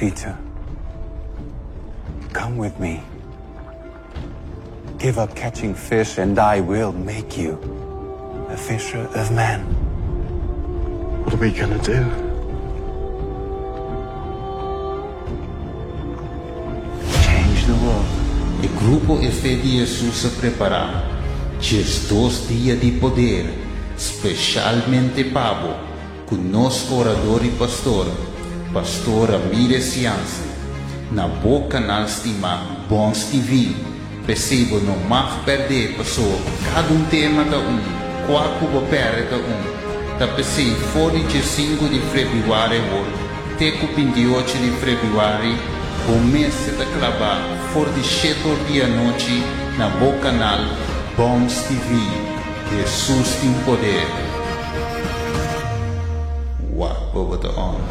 Peter, come with me. Give up catching fish, and I will make you a fisher of men. What are we gonna do? Change the world. E grupo E Fe di Hesus a prepará 12 dia di poder spesialmente pa bo ku nos orador i pastor, Pastor Ramirez Jansen, na bo kanal stimá Bons TV. P'esei bo no mag pèrdè paso kada un tema ta un, kua ku bo pèrdè ta un. Ta p'esei for di 15 di febrüari awor te ku 28 di febrüari bo mester ta klabá for di shete or di anochi na bo kanal Bons TV. Hesus tin poder. Wak bo bo ta on.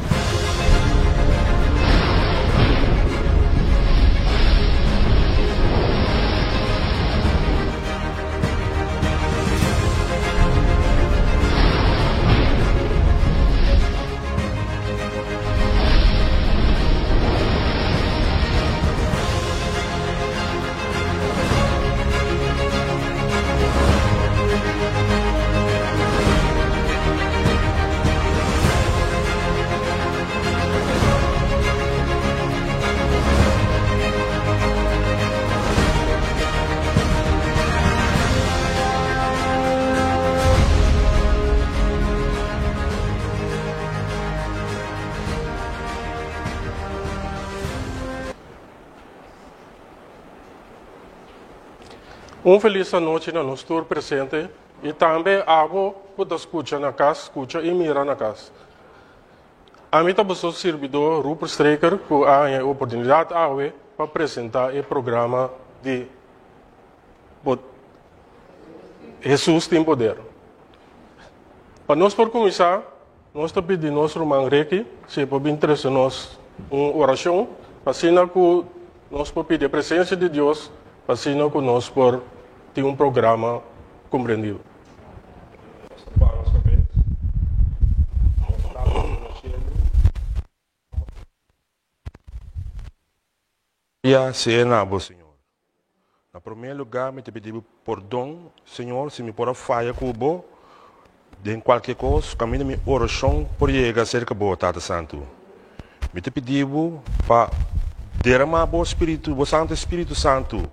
Un felis anochi na nos tur presente i tambe abo ku ta skucha na kas, skucha i mira na kas. Ami ta boso sirbidó Rupert Streker ku a haña e oportunidat awe pa presentá e programa di Hesus tin Poder. Pa nos por kuminsá, nos ta pidi nos ruman Ricky si e por bin trese nos un orashon pa asina ku nos por pidi e presensia di Dios pa asina ku nos por tin un programa komprendido. Nos ta para nos kabes. Nos Tata ku ta na shelu. Gloria sea na bo, Señor. Na promé lugá mi ta pidi bo pordon, Señor, si mi por a faya ku bo den kualke kos, kaminda mi orashon por yega serka bo, Tata Santu. Mi ta pidi bo pa derama bo Spiritu, bo Santu Spiritu Santu,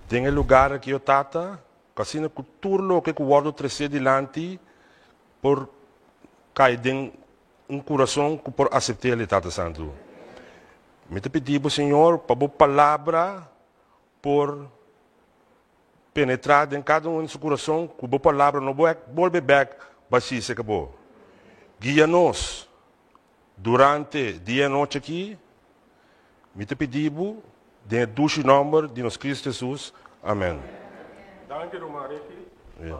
den e lugar aki, o Tata, ku asina ku tur loke ku wòrdu tresé dilanti por kai den un kurason ku por asept'el, Tata Santu. Mi ta pidi bo, Señor, pa bo palabra por penetrá den kada un di su kurason, ku bo palabra no bolbe bèk bashí serka bo. Guia nos durante dia i anochi akí, mi ta pidi bo den e dushi nòmber di nos Kristu Hesus. Amèn. Danki ruman Ricky pa e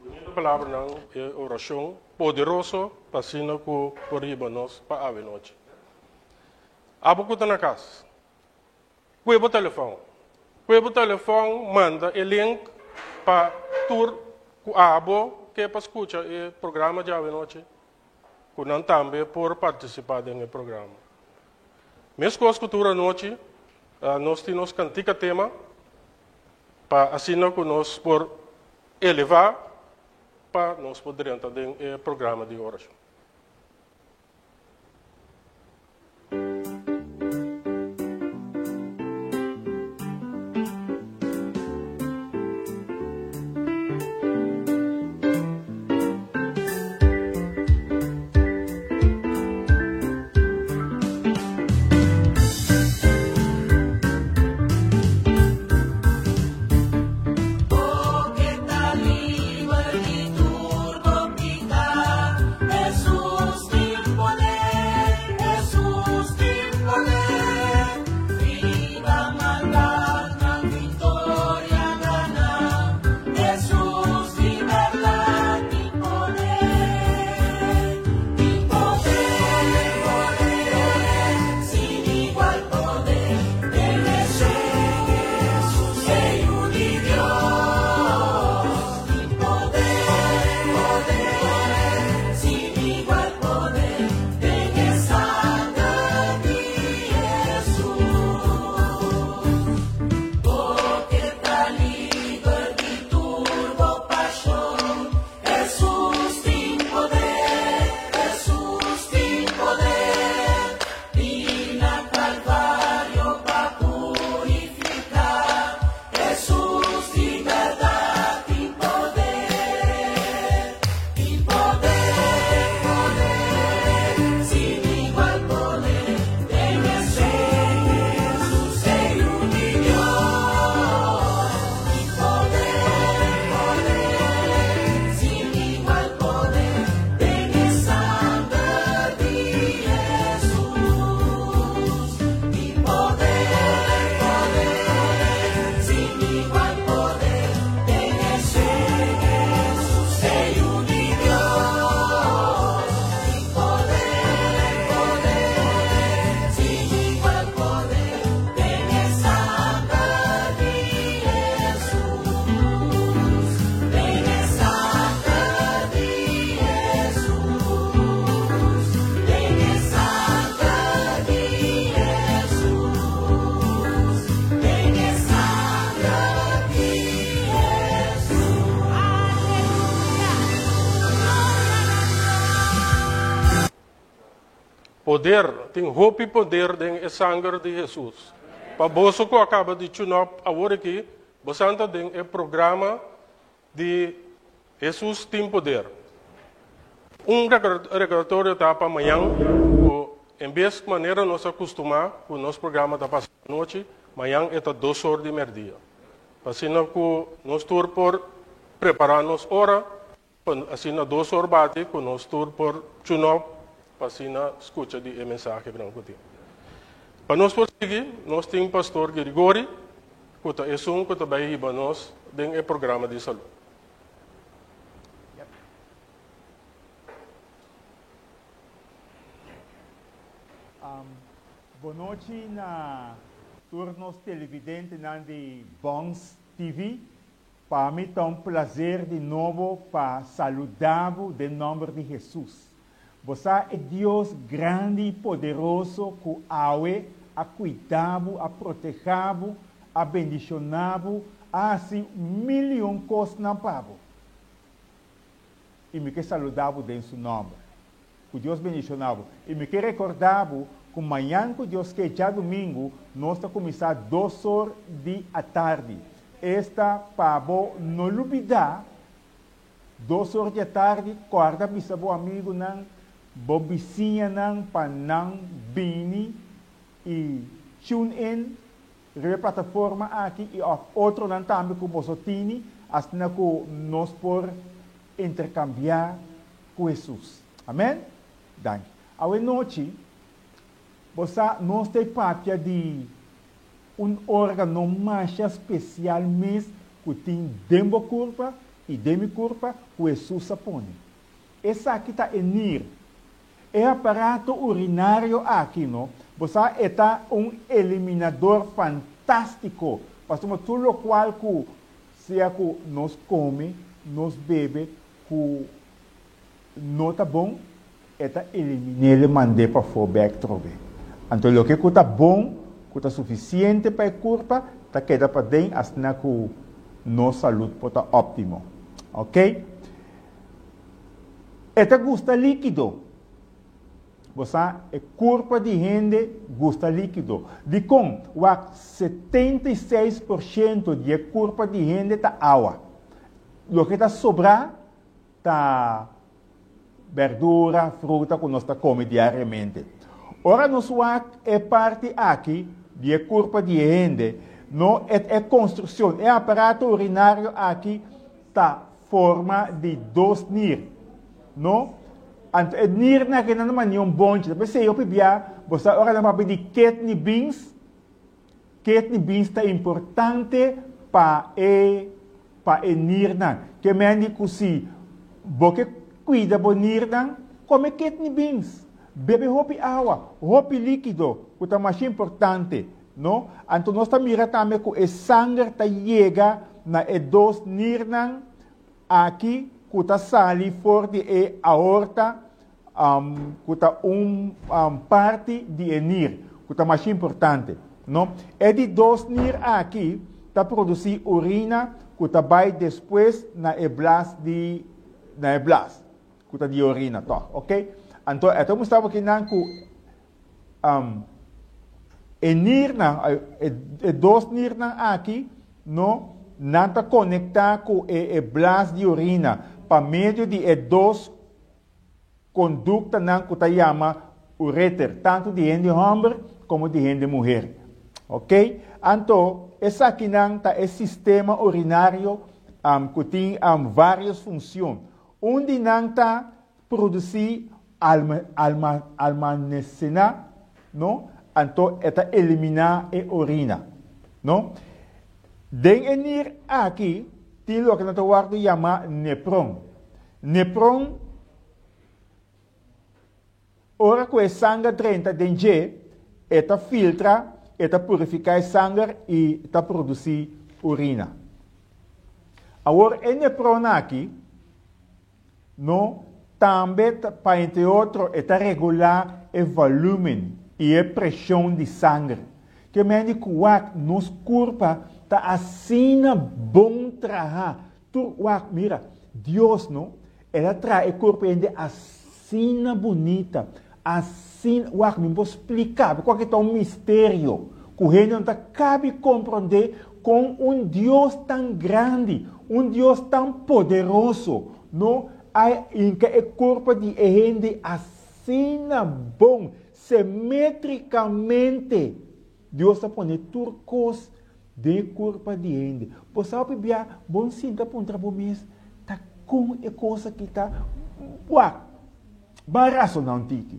bunita palabranan, e orashon poderoso pa asina ku por hiba nos pa awe nochi. Abo ku ta na kas, kue bo telefòn. Kue bo telefòn, manda e link pa tur ku abo ke pa skucha e programa djawe nochi, ku nan tambe por partisipá den e programa. Meskos ku tur anochi, nos tin nos kantika tema pa asina ku nos por elevá pa nos por drenta den e programa di orashon. Poder, tin hopi poder den e sanger di Hesus. Pa boso ku a kaba di tune up awor aki, bosan ta den e programa di Hesus Tin Poder. Un rekordatorio ta pa mañan ku en bes manera nos a kustumá ku nos programa ta pasa anochi, mañan e ta dos or di mèrdia. Pa asina ku nos tur por prepará nos ora Pa asina dos or bati ku nos tur por tune up pa asina skucha di e mensahe gran ku tin. Pa nos por sigui, nos tin Pastor Girigori ku ta esun ku ta bai hiba nos den e programa di salú. Bonochi na tur nos televidentenan di Bons TV. Pa mi ta un plaser di nobo pa saluda bo den nomber di Hesus. Bo sa e Dios grandi i poderoso ku awe a kuida bo, a proteha bo, a bendishona bo, a hasi mil i un kosnan pa bo. I mi ke saluda bo den su nomber. Ku Dios bendishona bo. I mi ke rekorda bo ku mañan ku Dios ke djadumingu nos ta kuminsá dos or di atardi. Esta pa bo no lubidá, dos or di atardi kòrda bisa bo amigunan, bo bisiñanan pa nan bini i tune in riba e plataforma aki i òf otronan tambe ku boso tini asina ku nos por interkambiá ku Hesus. Amèn? Danki. Awe nochi, bo sa, nos ta e papia di un órgano masha spesial mes ku tin den bo kurpa i den mi kurpa ku Hesus a pone. Esaki ta e nir. E aparato urinario aki, no, bo sa, e ta un eliminador fantástiko, pasobra tur lokual ku sea ku nos kome, nos bebe, ku no ta bon, e ta elimin'é mand'é pafó bèk trobe. Anto loke ku ta bon, ku ta sufisiente pa e kurpa, ta keda paden asina ku nos salud por ta óptimo. Ok. E ta gusta líkido. Bo sa, e kurpa di hende gusta líkido. Dikon? Wak, 76 por shento di e kurpa di hende ta awa. Loke ta sobrá ta berdura, fruta ku nos ta kome diariamente. Ora nos wak e parti aki di e kurpa di e hende, no e, e konstrukshon, e aparato urinario aki ta forma di dos nir. No? Anto e nirnan aki nan ta mania un bonchi. Ta p'esei hopi bia bo sa ora nan papia di kidney beans, kidney beans ta importante pa e pa e nirnan. Ke men di ku si bo ke kuida bo nirnan, kome kidney beans. Bebe hopi awa, hopi líkido, ku ta masha importante, no? Anto nos ta mira tambe ku e sanger ta yega na e dos nirnan aki ku ta sali for di e aorta, ku ta un parti di e nir, ku ta masha importante, no? E di dos nir aki ta produsí urina ku ta bai despues na e blas di na e blas ku ta di orina tòg, ok? Anto e ta mustra bo kinan ku e nirnan, e dos nirnan aki, no, nan ta konektá ku e e blas di orina pa medio di e dos konduktanan ku ta yama ureter, tantu di hende hòmber komo di hende muher. Ok? Anto, esakinan ta e sistema urinario ku tin vários funshon. Un di nan ta produsí alma, alma, almanesena, no? Anto e ta eliminá e orina, no? Den e nir aki tin loke nan ta wòrdu yamá nepron. Nepron, ora ku e sanger drenta den dje, e ta filtra, e ta purifiká e sanger i ta produsí urina. Awor e nepron aki, no, tambe ta, pa entre otro, e ta regulá e volúmen i e preshon di sanger. Ke men di ku wak nos kurpa ta asina bon trahá. Tur wak, mira, Dios, no, el a traha e kurpa hende asina bunita. Asina, wak, mi por splika bo kualke ta un misterio ku hende no ta kabi komprondé kon un Dios tan grandi, un Dios tan poderoso, no a hinka e kurpa di e hende asina bon, simétrikamente. Dios a pone tur kos den e kurpa di hende. Bo sa hopi bia bon sinta puntra bo mes, Ta kon e kos aki ta? Wak, ban rasoná un tiki.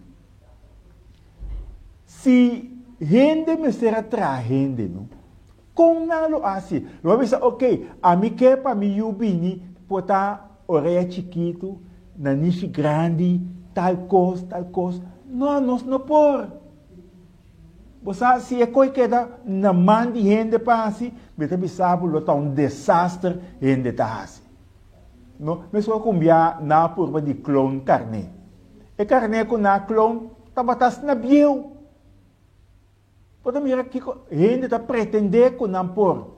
Si hende mester a traha hende, no? Kon nan lo hasi? Lo a bisa, Ok, ami ke pa mi yu bini por ta orea chikitu, nanishi grandi, tal kos, tal kos. No, nos no por. Bo sa, si e koi keda na man di hende pa hasi, mi ta bisa bo lo ta un desaster hende ta hasi. No, meskos ku un bia nan a purba di klon karné. E karné ku nan a klon tabata asina bieu. Bo ta mira kiko hende ta pretendé ku nan por.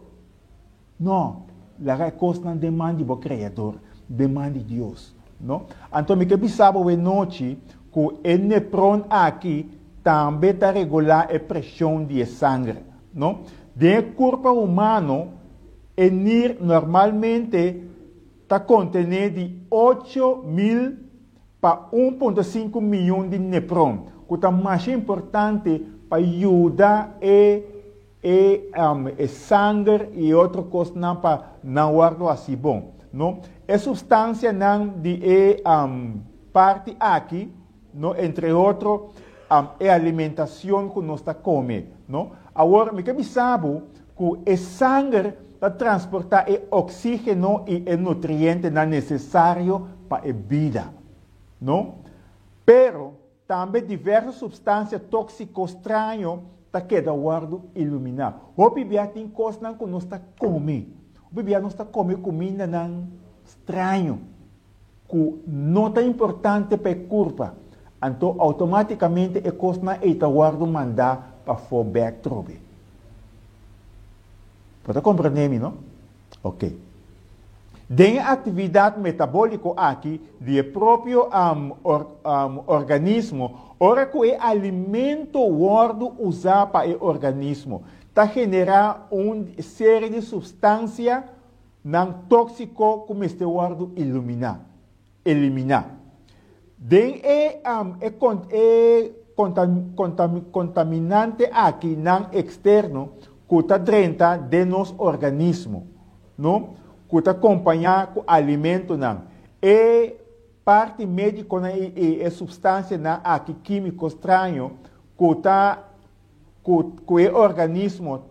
No, laga e kosnan den man di bo Kreador, den man di Dios. No? Anto mi ke bisa bo e nochi ku e nepron aki tambe ta regulá e preshon di e sanger. No? Den e kurpa humano, e nir normalmente ta kontené di 8000 pa 1.5 miyon di nepron, ku ta masha importante pa yuda e E e sanger i e otro kosnan pa nan wòrdu hasi bon, no? E supstansianan di e parti aki, no, entre otro e alimentashon ku nos ta kome, no? Awor mi ke bisa bo ku e sanger ta transportá e oksígeno i e nutrientenan nesesario pa e bida, no? Pero Tambe diverso supstansia tóksiko straño ta keda wòrdu iluminá. Hopi bia tin kosnan ku nos ta kome. Hopi bia nos ta kome kumindanan straño ku no ta importante pa e kurpa. Anto outomátikamente e kosnan ei ta wòrdu mandá pafó bèk trobe. Bo ta komprendé mi, no? Ok. Den e aktividat metabóliko aki di e propio organismo, ora ku e alimento wòrdu usá pa e organismo, ta generá un serie di supstansia nan tóksiko ku mester wòrdu iluminá, eliminá. Den e e kontaminante aki nan eksterno ku ta drenta den nos organismo, no, ku ta kompañá ku alimentonan, e parti médikonan i e supstansianan aki kímiko straño ku ta ku e organismo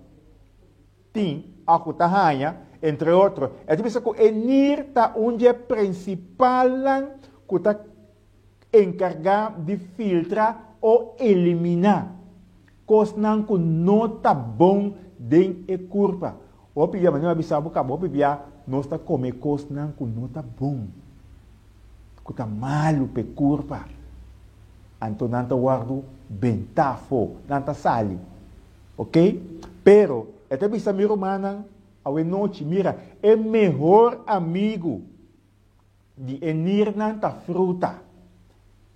tin òf ku ta haña, entre otro. E ta bisa ku e nir ta un dje prinsipalnan ku ta enkargá di filtra o eliminá kosnan ku no ta bon den e kurpa. Hopi bia, manera mi a bisa bo kaba, hopi bia nos ta kome kosnan ku no ta bon, ku ta malu pa e kurpa. Anto nan ta wòrdu bentá afó, nan ta sali. Ok? Pero, e ta bisa mi rumannan awe nochi, mira, e mehor amigu di e nirnan ta fruta,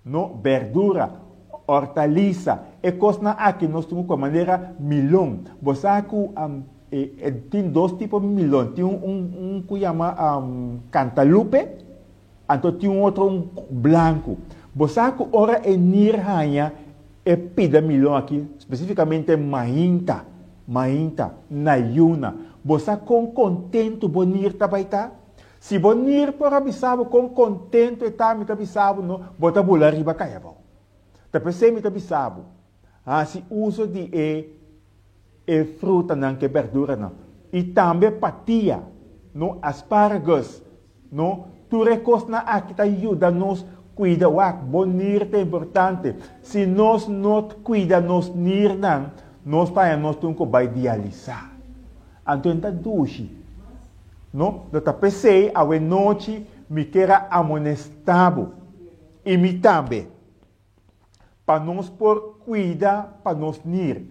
no berdura, hortalisa, e kosnan aki nos tin ku kome manera milon. Bo sa ku e tin dos tipo milon, tin un ku yama kantalupe, Anto tin un otro un blanku. Bo sa ku ora e nir haña e pida milon aki, spesifikamente mainta, mainta, na yuna, bo sa kon kontentu bo nir ta bai ta? Si bo nir por a bisa bo kon kontentu e ta, mi ta bisa bo no, bo ta bula riba kai abou. Ta p'esei mi ta bisa bo, hasi uso di e e frutanan ku e berduranan. I tambe patia, no, asparagus, No, tur e kosnan aki ta yuda nos kuida. Wak, bo nir ta importante. Si nos no kuida nos nirnan, nos ta haña nos tin ku bai dialisá. Anto e ta dushi. No, lo ta p'esei awe nochi mi kier a amonestá bo, i mi tambe. pa nos por cuida pa nos nir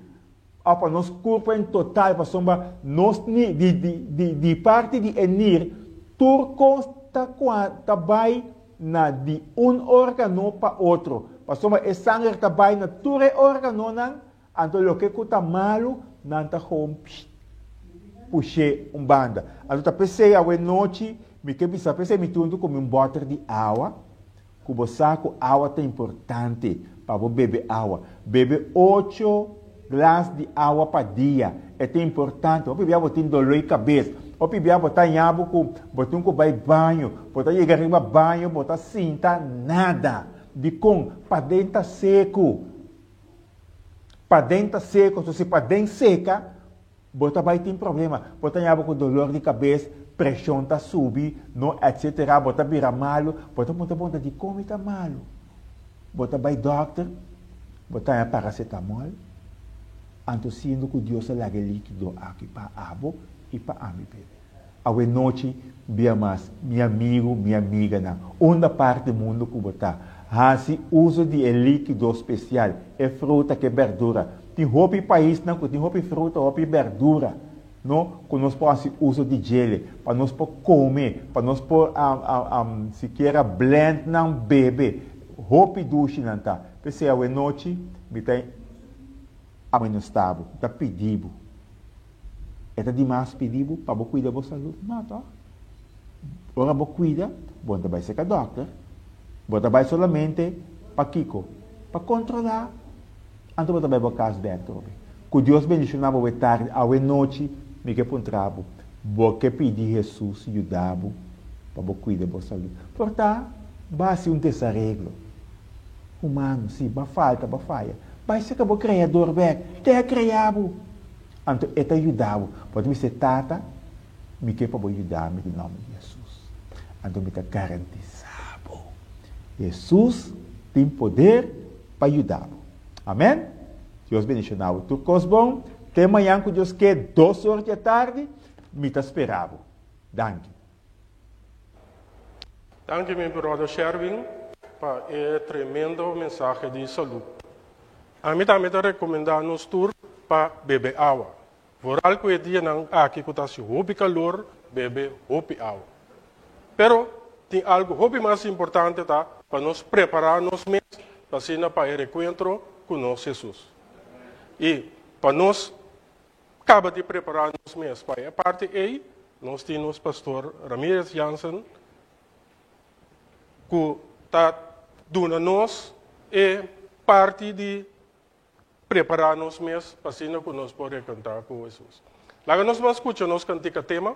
of pa nos curpa en total pasobra nos nir di di di di parti di e nir tur cos ta cua ta bay na di un organo pa otro. Pasobra e sanger ta bai na tur e órganonan, anto loke ku ta malu, nan ta gewoon psht, push'é un banda. Anto ta p'esei awe nochi mi ke bisa, p'esei mi tin huntu ku mi un bòter di awa, ku bo sa ku awa ta importante pa bo bebe awa. Bebe ocho glas di awa pa dia, e ta importante. Hopi bia bo tin doló di kabes, hopi bia bo ta haña bo ku bo tin ku bai baño, bo ta yega riba baño bo ta sinta nada. Dikon? Paden ta seku. Paden ta seku, so si paden seka, Bo ta bai tin problema, bo ta yaba ku dolor di kabes, preshon ta subi, no etc. Bo ta bira malu, bo ta puntra bo ta dikon mi ta malu? Bo ta bai dòkter, bo ta haña paracetamol, anto siendo ku Dios a laga e likido aki pa abo i pa ami bebe. Awe nochi bia mas, mi amigu, mi amiganan, unda parti mundu ku bo ta, hasi uso di e likido spesial, e fruta ku e berdura. Tin hopi paisnan ku tin hopi fruta, hopi berdura, no, ku nos por hasi uso di djele, pa nos por kome, pa nos por sikiera blend nan bebe. Hopi dushi nan ta. P'esei awe nochi mi ta amonestá bo, mi ta pidi bo. E ta dimas pidi bo pa bo cuida bo salud? No, toch? Ora bo cuida, bo no ta bay cerca dokter. Bo ta bay solamente pa kico? Pa controla. Anto bo ta bay bo cas bek trobe. Cu Dios bendiciona bo awe tardi, awe nochi, mi ke puntra bo, bo ke pidi Jesus yuda bo pa bo cuida bo salud? Por ta, bo a haci un desareglo humano, si, bo a falta, bo a faya. Bay cerca bo Creador bek, te a crea bo. Anto e ta yuda bo. Bo ta bisa e Tata, Mi ke pa bo yuda mi den nòmber di Hesus. Anto mi ta garantisá bo, Hesus tin poder pa yuda bo. Amèn? Dios bendishoná bo. Tur kos bon. Te mañan ku Dios ke, dos or di atardi, mi ta spera bo. Danki. Danki mi brother Sherwin pa e tremendo mensahe di salud. Ami tambe ta recomenda nos tur pa bebe awa. Vooral cu e dianan aki cu ta haci hopi calor, bebe hopi awa. Pero tin algo hopi mas importante ta pa nos prepara nos mes pa asina pa e recuentro cu nos Jesus. Y pa nos Kaba di prepará nos mes pa e parti ei, nos tin nos pastor Ramirez Jansen ku ta duna nos e parti di prepará nos mes pa asina ku nos por rekantá ku Hesus. Laga nos ban skucha nos kantika tema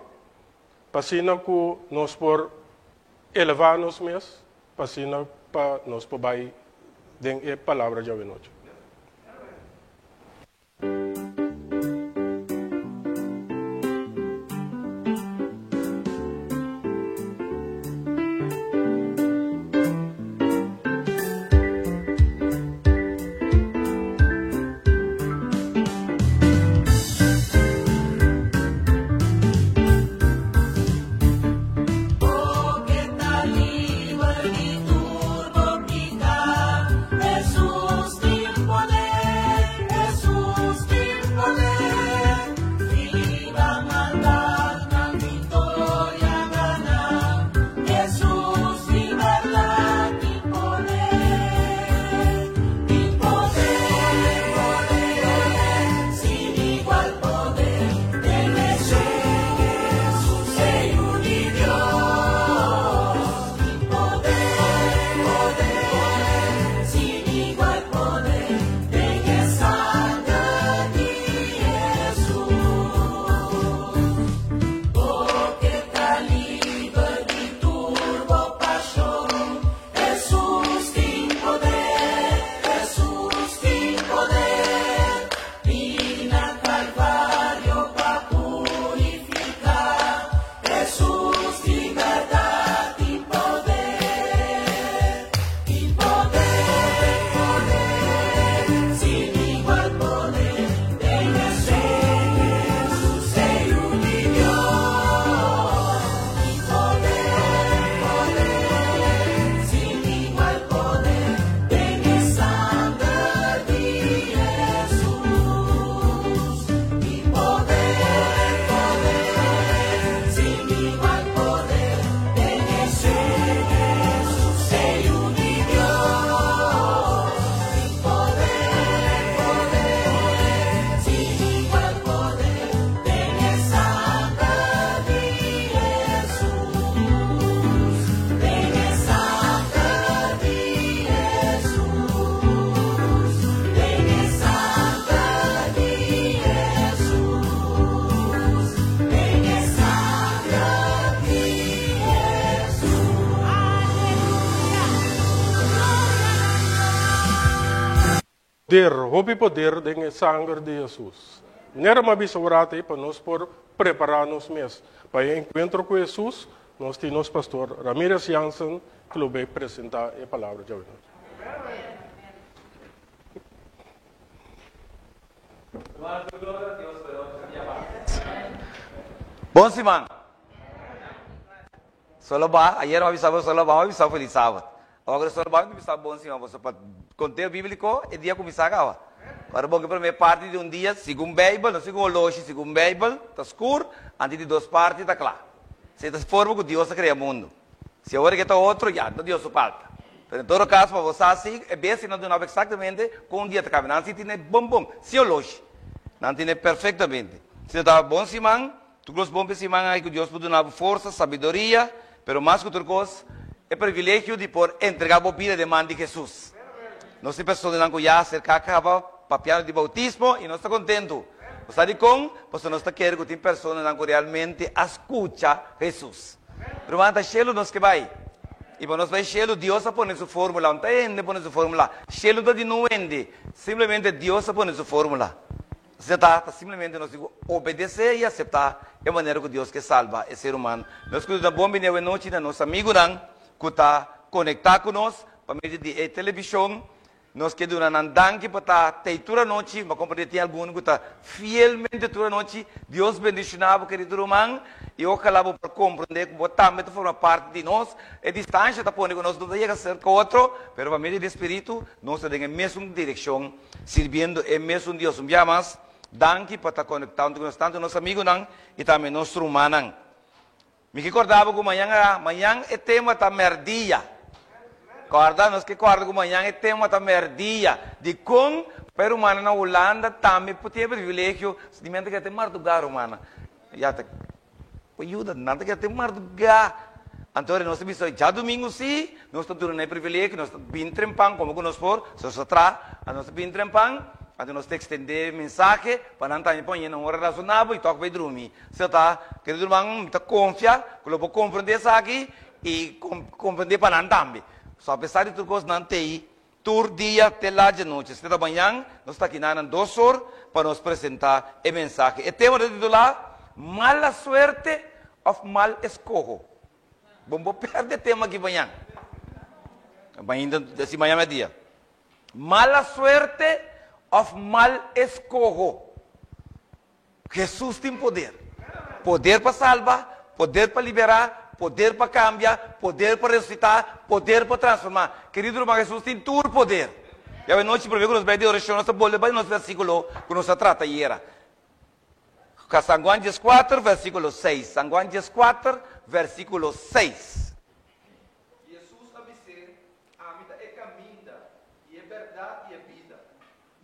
pa asina ku nos por elevá nos mes pa asina pa nos por bai den e palabra djawe nochi. poder, hopi poder den e sanger di Hesus. Manera mi a bisa un rato ei pa nos por prepará nos mes pa e enkuentro ku Hesus, nos tin nos pastor Ramirez Jansen ku lo bay presentá e palabra djawe nochi. Bon siman. Solo ba, ayer mi a bisa bo solo ba, mi a bisa bo feliz sabbat. Awor solo ba mi ta bisa bon siman pasobra pa konteo bíbliko e dia kuminsá kaba. Ora bo ke promé parti di un dia, segun Beibel, no segun oloshi, segun Beibel, ta skur, antes di dos parti ta kla. Esei ta forma ku Dios a krea mundu. Si awor ke ta otro, ya, no Dios su falta. Pero en todo kaso, pa bo sa si e bestia no duna bo eksaktamente kon un dia ta kaba. Nan si tine bon bon, sin oloshi. Nan tine perfektamente. Si no ta bon siman, Tur kos bon p'e siman aki ku Dios por duna bo forsa, sabiduria, pero mas ku tur kos, e privilegio di por entregá bo bida den man di Hesus. Nos tin personanan ku ya aserká kaba papiando di boutismo i nos ta kontentu. Bo sa dikon? Pasobra nos ta kere ku tin personanan ku realmente a skucha Hesus. Ruman, ta shelu nos ke bai. I pa nos bai shelu, Dios a pone su fórmula. Un ta hende pone su fórmula. Shelu ta di no hende. Simplemente Dios a pone su fórmula. Asina ta, ta simplemente nos tin ku obedesé i aseptá e manera ku Dios ke salba e ser humano. Nos ku ta bon bini awenochi na nos amigunan ku ta konektá ku nos pa medio di e televishon. Nos ke duna nan danki pa ta tei tur anochi. Mi a komprendé tin algun ku ta fielmente tur anochi. Dios bendishoná bo kerido ruman i ojalá bo por komprendé ku bo tambe ta forma parti di nos. E distansha ta pone ku nos no ta yega serka otro, pero pa medio di e Spiritu nos ta den e mesun direkshon. Sirbiendo e mesun Dios. Un bia mas, danki pa ta konektá huntu ku nos, tantu nos amigunan i tambe nos rumannan. Mi ke kòrda bo ku mañan a, mañan e tema ta mèrdia. Kòrda, nos ke kòrda ku mañan e tema ta mèrdia. Dikon pa e rumannan na Hulanda tambe por tin e privilegio di mi nan ta keda te mardugá, rumannan. Ya ta Por yuda, nan ta keda te mardugá. Anto nos ta bisa, djadumingu sí, nos ta duna nan e privilegio, nos ta bin trempan komo ku nos por, si nos ta traha, anto nos ta bin trempan, anto nos ta ekstendé e mensahe pa nan tambe por yena un ora rasonabel i tòg bai drumi. Asina ta, kerido ruman, mi ta konfia ku lo por komprendé esaki i komprendé pa nan tambe. So apesar di tur kos nan t'ei Tur dia te lat djanochi, sete ta mañan, nos ta akinan nan dos or pa nos presentá e mensahe. E tema ta titulá Mala suerte òf mal eskoho? Bon bo pèrdè e tema aki mañan. Mainta, si mañan mèrdia. Mala suerte òf mal eskoho? Hesus tin poder. Poder pa salba, poder pa liberá, poder pa kambia, poder pa resusitá, poder pa transformá. Kerido ruman, Hesus tin tur poder. I awe nochi promé ku nos bai di orashon nos ta bolbe bai nos versíkulo ku nos a trata ayera. San Juan dieskuater, versíkulo seis. San Juan dieskuater, versíkulo seis. Hesus a bis'é, Ami ta e kaminda, i e bèrdat i e bida.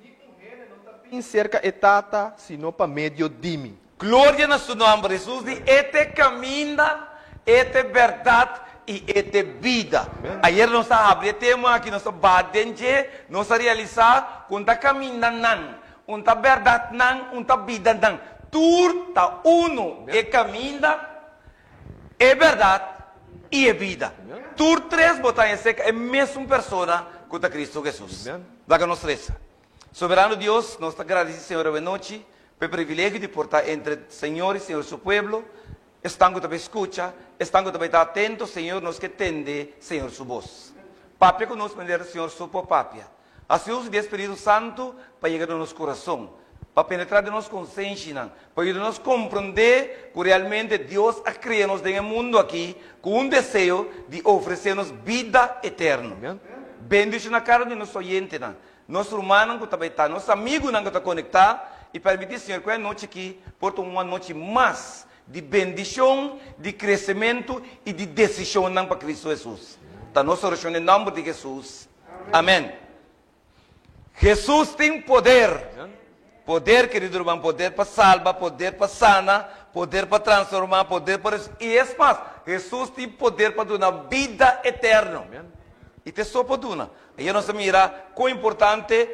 Ni un hende no ta bin serka e Tata sino pa medio di mi. Gloria na su nomber. Hesus di, E t'e kaminda, e t'e bèrdat i e t'e bida. Ayer nos a habri e tema aki, nos a baha den dje, nos a realisá ku un ta kamindanan, un ta bèrdatnan, un ta bidanan. Tur ta unu, e kaminda, e bèrdat i e bida. Tur tres bo ta haña serka e mesun persona ku ta Kristu Hesus. Laga nos resa. Soberano Dios, nos ta gradisí Señor awe nochi pa e privilegio di por ta entre Señor i Señor su pueblo, esnan ku ta bai skucha, esnan ku ta bai ta atento, Señor, nos ke tende Señor su bos. Papia ku nos manera Señor so por papia. Hasi uso di e Spiritu Santu pa yega den nos kurason, pa penetrá den nos konsenshinan, pa yuda nos komprondé ku realmente Dios a krea nos den e mundu akí ku un deseo di ofresé nos bida eterno. Bendishoná kada un di nos oyentenan, nos rumannan ku ta bai ta, nos amigunan ku ta konektá, i permití, Señor, ku e anochi akí por ta un anochi mas di bendishon, di kresementu i di desishonnan pa Kristu Hesus. Ta nos orashon den nòmber di Hesus. Amèn. Hesus tin poder. Poder, kerido ruman, poder pa salba, poder pa sana, poder pa transformá, poder pa res. I es mas, Hesus tin poder pa duna bida eterno. I ta e so por duna. Ayer nos a mira kon importante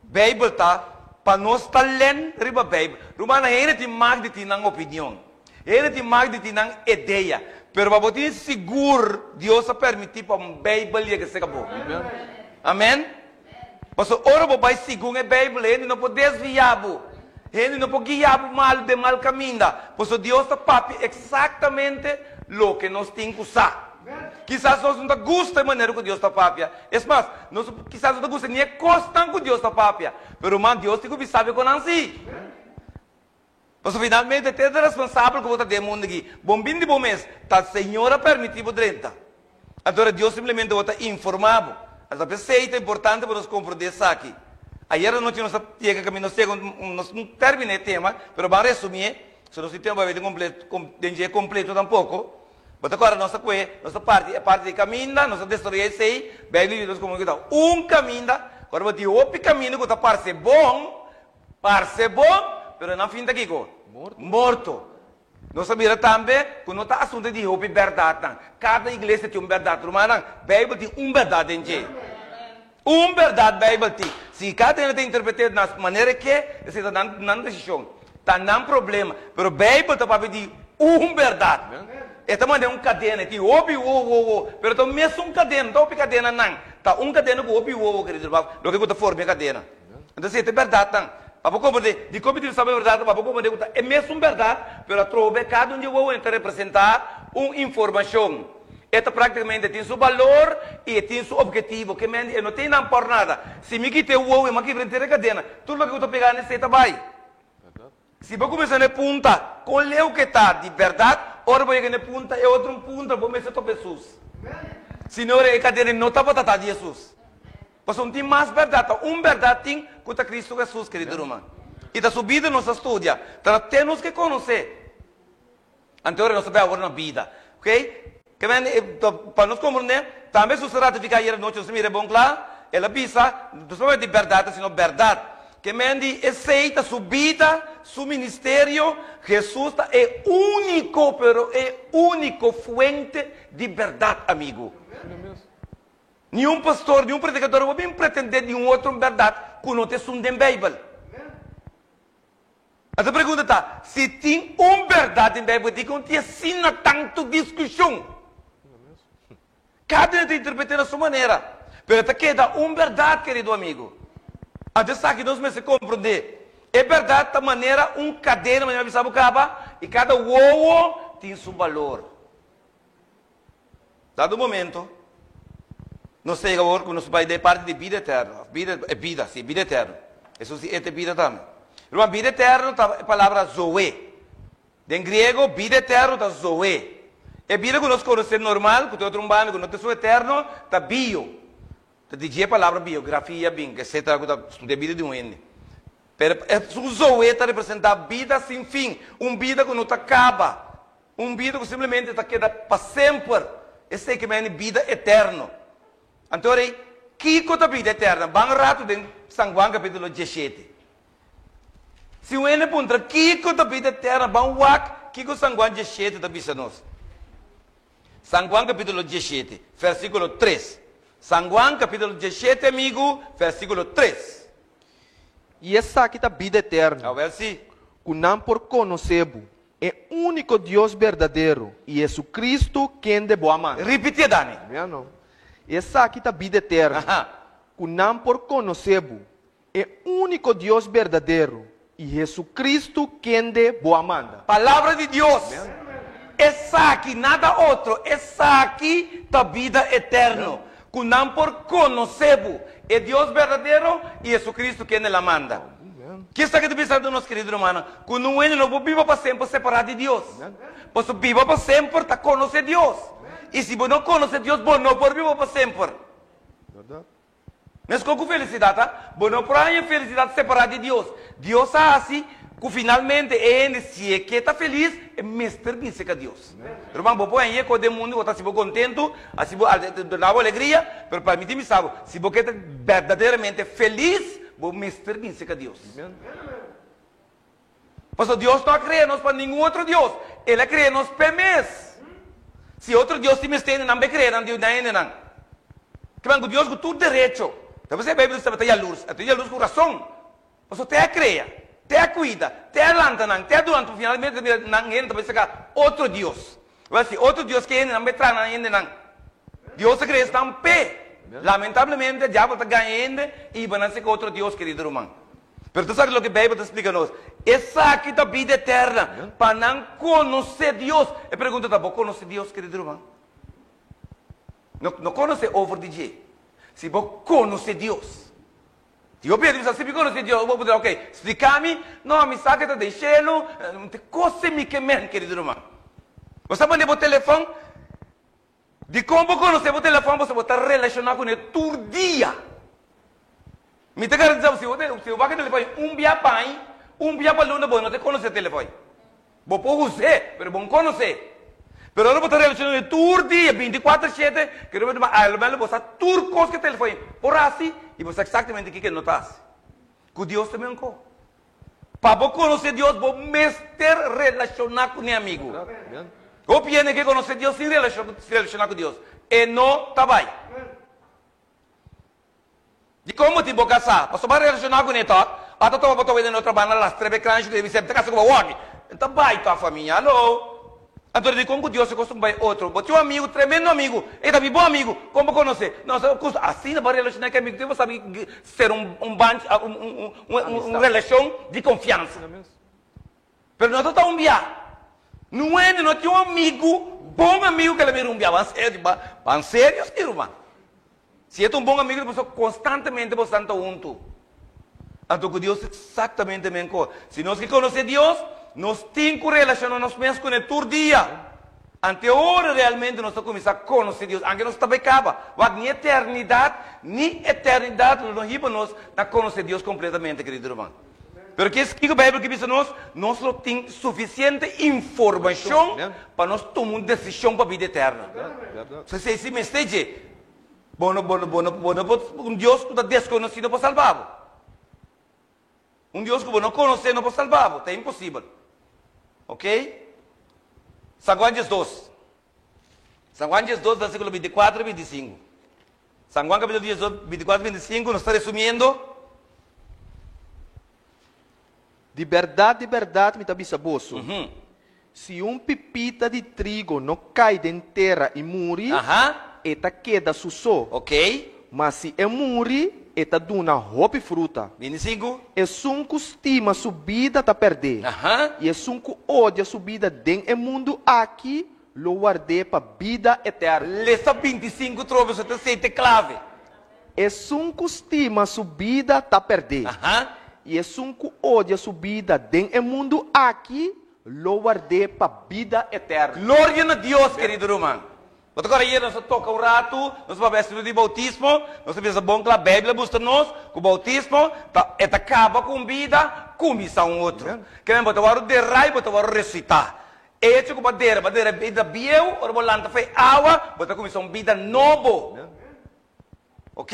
Beibel ta pa nos ta len riba Beibel. Rumannan, hende tin mag di tin nan opinion. Hende tin mag di tin nan idea. Pero pa bo tin sigur, Dios a permití pa un Beibel yega serka bo. Amen. Pasobra ora bo bai segun e Beibel, hende no por desviá bo. Hende no por guiá bo malu den mal kaminda. Pasobra Dios ta papia eksaktamente loke nos tin ku sa. Kisas nos no ta gusta e manera ku Dios ta papia. Es mas, nos kisas no ta gusta ni e kosnan ku Dios ta papia. Pero ruman, Dios tin ku bisa bo kon nan si. Pasobra finalmente te ta responsabel ku bo ta den e mundu aki. Bon bin di bo mes, ta Señor a permití bo drenta. Anto Dios simplemente bo ta informá bo. Anto p'esei ta importante pa nos komprondé esaki. Ayer anochi nos a yega kaminda nos yega nos no terminá e tema, pero ban resumié, so nos tin tempu pa bai den dje kompleto tampoko. Bo ta kòrda nos ta kue, nos ta parti e parti di kaminda, nos ta desaroyá esei, Beibel di nos komo ku ta un kaminda, ora bo tin hopi kaminda ku ta parse bon, Parse bon, pero nan fin ta kiko? Morto. Nos a mira tambe ku no ta asuntu di hopi bèrdatnan. Kada iglesia tin un bèrdat. Rumannan, Beibel tin un bèrdat den dje. Un bèrdat Beibel tin. Si kada hende ta interpret'é na su manera e ke, esei ta nan nan desishon. Ta nan problema. Pero Beibel ta papia di un bèrdat. E ta manda un kadena. E tin hopi wo, wo, wo. Pero ta mesun kadena. No ta hopi kadenanan. Ta un kadena ku hopi wowo, kerido ruman, loke ku ta forma e kadena. Entonces si e ta e berdadnan, pa bo comprende, dikon mi tin sa e berdadnan? Pa bo comprende ku ta e mesun berdad, pero atrobe kada un di e wowonan ta representa un informashon. E ta praktikamente tin su balor i e tin su objetivo. Ke men di e no tin nan por nada. Si mi kita e wowo i mi a kibra henter e kadena, tur loke ku ta pega na esei ta bai. Si bo kuminsá na e punta, kon leu ku e ta di bèrdat, ora bo yega na e punta, e otro un punta, bo mester topa Hesus. Si no, e kadena no tabata ta di Hesus. Pasobra no tin mas bèrdat, ta un bèrdat tin ku ta Kristu Hesus, kerido ruman. I ta su bida nos ta studia, ta na te nos ke konosé. Anto ora nos ta bai awor na bida. Ok? Ke men, pa nos komprendé, tambe Hesus a ratifiká ayer anochi, nos a mira e bon kla, el a bisa, no solamente di bèrdat, sino bèrdat. Ke men di esei ta su bida, su ministerio, Hesus ta e úniko, pero e úniko fuente di bèrdat, amigu. Niun pastor, niun predikador no por bin pretendé di un otro bèrdat ku no ta esun den Beibel. Anto pregunta ta, si tin un bèrdat den Beibel, dikon tin asina tantu diskushon? Kada un ta interpret'é na su manera, pero e ta keda un bèrdat, kerido amigu. Anto esaki nos mester komprondé. E bèrdat ta manera un kadena, manera mi a bisa bo kaba, i kada wowo tin su balor. Dado momento, nos ta yega awor ku nos bai den e parti di bida eterno, òf bida, e bida, sí, bida eterno. Hesus di e ta e bida tambe. Ruman, bida eterno ta e palabra zoe. Den griego, bida eterno ta zoe. E bida ku nos konosé normal, ku ta otro un banda, ku no ta esun eterno, ta bio. Ta di dje e palabra biografia bin, etcetera, ku ta studia bida di un hende. Pero esun zoe ta representá bida sin fin, un bida ku no ta kaba. Un bida ku simplemente ta keda pa semper, esei ke meni bida eterno. Anto rei, kiko ta bida eterno? Ban ratu den San Juan kapítulo diesshete. Si un hende puntra kiko ta bida eterno, ban wak kiko San Juan diesshete ta bisa nos. San Juan kapítulo diesshete, versíkulo tres. San Juan kapítulo diesshete, amigu, versíkulo tres. I esaki ta bida eterno, Awel si. ku nan por konosé bo, E úniko Dios berdadero i Jesucristo kende bo a manda. Ripitié, Dani. Mira no. Esaki ta bida eterno, ku nan por konosé bo, e úniko Dios berdadero i Jesucristo kende bo a manda. Palabra di Dios. Esaki, nada otro, esaki ta bida eterno, ku nan por konosé bo, e Dios berdadero i Jesucristo kende el a manda. Kisa ki ta bisa nos kerido rumannan? Ku nun hende no por biba pa semper separá di Dios. Pasobra biba pa semper ta konosé Dios. I si bo no konosé Dios, bo no por biba pa semper. Meskos ku felisidat, ha? Bo no por haña felisidat separá di Dios. Dios a hasi ku finalmente e hende, si e ke ta felis, e mester bin serka Dios. Ruman, bo por haña e kos den mundu ku ta hasi bo kontentu, hasi bo duna bo alegria, pero permití mi sa bo, si bo ke ta berdaderamente felis, Bo mester bin serka Dios. Pasobra Dios no a krea nos pa ningun otro dios. El a krea nos p'e mes. Si otro dios tin mester hende, nan be krea nan dios nan hendenan. Kiman ku Dios ku tur derecho. Ta p'esei Beibel ta bisa ta yalurs. E ta yalurs ku rason. Pasobra te a krea, te a kuida, te a lanta nan, te a duna nan, finalmente ta mira nan hende ta bai serka otro dios. Wèl si otro dios ke hende nan be traha nan hendenan. Dios a krea esnan p'e. Lamentablemente, diabel ta gaña hende i hiba nan serka otro dios, kerido ruman. Pero ta sabi loke Beibel ta splika nos? Esaki ta bida eterna, pa nan konosé Dios. E pregunta ta, bo konosé Dios, kerido ruman? No, no konosé over di dje. Si bo konosé Dios. Si bo pidi, si mi konosé Dios, bo por bisa, ok, splika mi. No, mi sa ke ta den shelu. Te kos mi ke men, kerido ruman. Bo sa pone bo telefòn? Dikon bo konosé bo telefòn pasobra bo ta relashoná kuné tur dia. Mi ta garantisa bo si bo si bo baka telefòn un bia pa aña, un bia pa luna bo no ta konosé telefòn. Bo por us'é pero bo no konosé. Pero ora bo ta relashoná kuné tur dia bintikuater shete kere bo alomeno bo sa tur kos ku e telefòn por hasi i bo sa eksaktamente kiko e no ta hasi. Ku Dios ta mesun kos. Pa bo konosé Dios, bo mester relashoná kuné, amigu. Hopi hende ke konosé Dios sin relashoná ku Dios. E no ta bai. Dikon bo tin bo kasá? Pasobra bo a relashoná kuné tòg. Ata tòg bo ta wende na otro banda las trebe kranshi ku e bisa, Mi ta kasa ku bo awor. E ta bai tòg, famia. Haló! Anto dikon ku Dios a kostumbrá bai otro? Bo tin un amigu, tremendo amigu, e ta mi bon amigu, kon bo konosé? No, sa kus asina bo relashoná ku e amigu, bo sabi ser un un banchi, un un un un relashon di konfiansa. Pero no ta ta un bia. Nun hende no tin un amigu, bon amigu ku el a bira un bia. Ban serio, ban serio si ruman. Si e ta un bon amigu ta pasobra konstantemente bo stan ta huntu. Anto ku Dios eksaktamente men kos. Si nos ke konosé Dios, nos tin ku relashoná nos mes kuné tur dia. Ante ora realmente nos ta kuminsá konosé Dios, anke nos ta bai kaba. Wak, ni eternidat, ni eternidat lo no hiba nos na konosé Dios kompletamente, kerido ruman. Pero ke kiko Beibel ke bisa nos? Nos lo tin sufisiente informashon pa nos tuma un desishon pa bida eterno. Esei si mester dje. Bo no, bo no, bo no, bo no por, un Dios ku ta deskonosí no por salba bo. Un Dios ku bo no konosé no por salba bo, ta imposibel. Ok? San Juan 12. San Juan 12, versíkulo 24 i 25. San Juan kapítulo 12, 24 i 25, nos ta resumiendo. Di bèrdat, di bèrdat mi ta bisa boso, Si un pipita di trigo no kai den tera i muri, e ta keda su so. Ma si e muri, e ta duna hopi fruta. Esun ku stima su bida ta pèrd'é, i esun ku odia su bida den e mundu aki lo ward'é pa bida eterno. Lesa 25 trobe so ta esei ta e klave. Esun ku stima su bida ta pèrd'é, i esun ku odia su bida den e mundu aki lo ward'é pa bida eterno. Gloria na Dios, kerido ruman. Bo ta kòrda ayer nos a toka un ratu, nos a papia asuntu di boutismo, nos a bisa bon kla, Beibel a mustra nos ku boutismo ta e ta kaba ku un bida, kuminsá un otro. Ke men bo ta wòrdu derá i bo ta wòrdu resuitá. E hecho ku bo a dera, bo a dera bida bieu, ora bo lanta for e awa, bo ta kuminsá un bida nobo. Ok?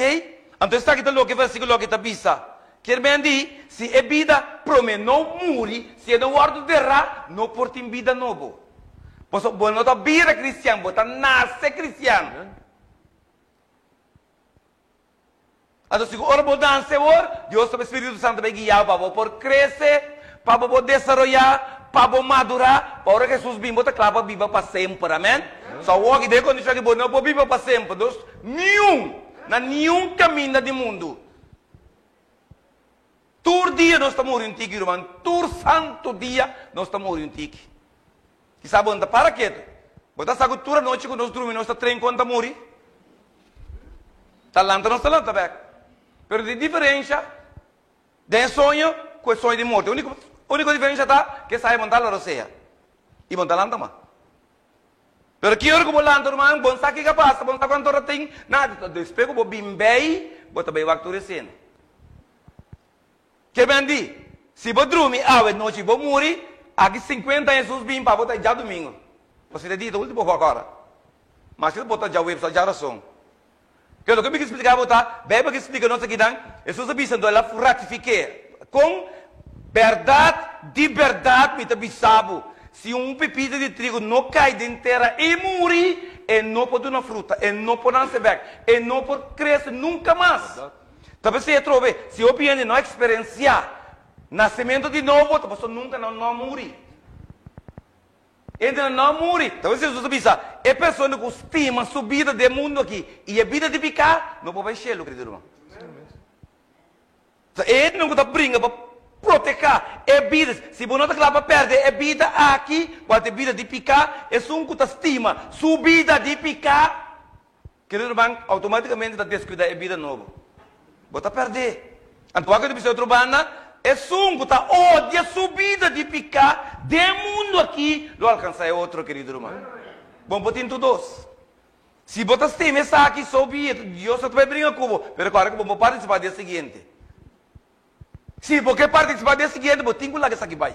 Anto esaki ta loke e versikulo aki ta bisa, Kier men di, si e bida prome no muri, si e no wòrdu derá, no por tin bida nobo. Pasobra bo no ta bira kristian, bo ta nase kristian. Anto si ku ora bo nase awor, Dios ta Spiritu Santu bai guia bo pa bo por krese, pa bo por desaroyá, pa bo madurá, pa ora Hesus bin bo ta kla pa biba pa semper. Amèn? So awor aki den e kondishon aki bo no por biba pa semper. Dos, niun, na niun kaminda di mundu. Tur dia nos ta muri un tiki, ruman. Tur santu dia nos ta muri un tiki. Kisa bo no ta para ketu. Bo ta sa ku tur anochi ku nos drumi nos ta tren kon ta muri? Ta lanta nos ta lanta bek. Pero di diferensha den e soño ku e soño di morto. E uniko diferensha ta ke sa e bo no ta hala rosea i bo no ta lanta mas. Pero ki ora ku bo lanta ruman, bo no sa kiko a pasa, bo no sa kuantu ora tin, nada. Despues ku bo bin bei, bo ta bai wak tur esena. Ke ben di, si bo drumi awe nochi i bo muri, aki sinkuenta aña Hesus bin pa bo ta djadumingu. Pasobra e dia ta ultimo wak ora. Maske bo ta djaweps òf djarason. Ke loke mi ke splika bo ta, Beibel ke splika nos akinan, Hesus a bisa anto el a ratifik'é kon bèrdat, di bèrdat mi ta bisa bo, si un pipita di trigo no kai den tera i muri, e no por duna fruta, e no por nase bèk, e no por krese nunka mas. Ta p'esei atrobe, si hopi hende no a eksperensiá nasementu di nobo, ta pasobra nunka nan no a muri. Hende no a muri. Ta por eso Jesus a bisa, e persona ku stima su bida den mundu aki i e bida di piká, no por bai shelu, kerido ruman. Ta e hendenan ku ta bringa pa protehá e bida. Si bo no ta kla pa pèrdè e bida aki, kual ta e bida di piká, esun ku ta stima su bida di piká, Kerido ruman, automaticamente ta descuida e bida nobo. Bo ta perdé. Anto wak di bisa otro banda, esun cu ta odia su bida di pica den mundo aki lo alcansa e otro, kerido ruman. Bo por tin tur dos. Si bo ta stima esaki, so be it. Dios no ta bay bringa cu bo, pero ora cu bo por participa di e siguiente. Si bo ke partisipá den e siguiente, bo tin ku laga esaki bai.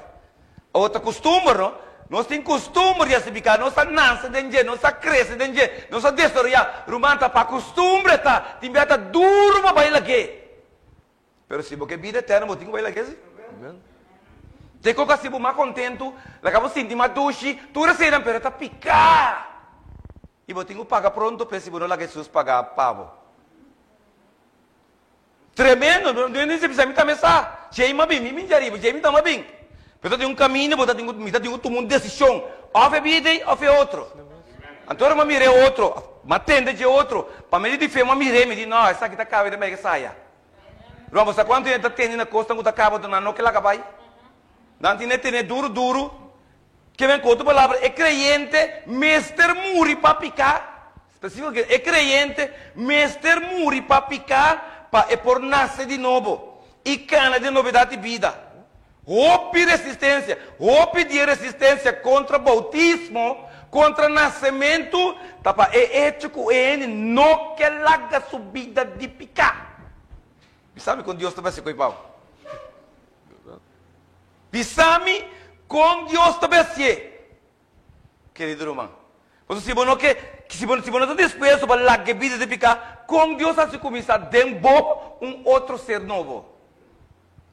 Awor ta kustumber, no? Nos tin kustumber di hasi piká. Nos a nase den dje, nos a krese den dje, nos a desaroyá. Ruman, ta pa kustumber ta. Tin bia ta duru pa bai lag'é. Pero si bo ke bida eterno, bo tin ku bai lag'é, si. Te ku hasi bo mas kontentu, laga bo sinti mas dushi, tur eseinan, pero ta piká. I bo tin ku paga pronto p'e si bo no laga Hesus paga pa bo. Tremendo, no no bisa mi tambe sa, djei m'a bin, mi bin djariba, djei mi ta m'a bin. Pero ta tin un caminda bo ta tin cu, mi ta tin cu tuma un decision, of e bida ei of e otro. Anto ora m'a mira e otro, m'a tende dje otro, pa medio di fe m'a mir'é, mi di no, esaki ta caba e ta mega saya. Ruman, bo sa cuanto hende ta tende na cosnan cu ta caba anto nan no ke laga bai? Nan tin e tene duro duro. Ke men ku otro palabra, e kreyente mester muri pa piká. Spesífikamente, e kreyente mester muri pa piká pa e por nase di nobo i kana den nobedat di bida. Hopi resistensia, hopi di e resistensia kontra boutismo, kontra nasementu, ta pa e echo ku e hende no ke laga su bida di piká. Bisa mi kon Dios ta besi ku e pau. Bisa mi kon Dios ta besié, kerido ruman. Pasobra si bo no ke, si bo, si bo no ta dispuesto pa laga e bida di piká, kon Dios hasi kuminsá den bo un otro ser nobo?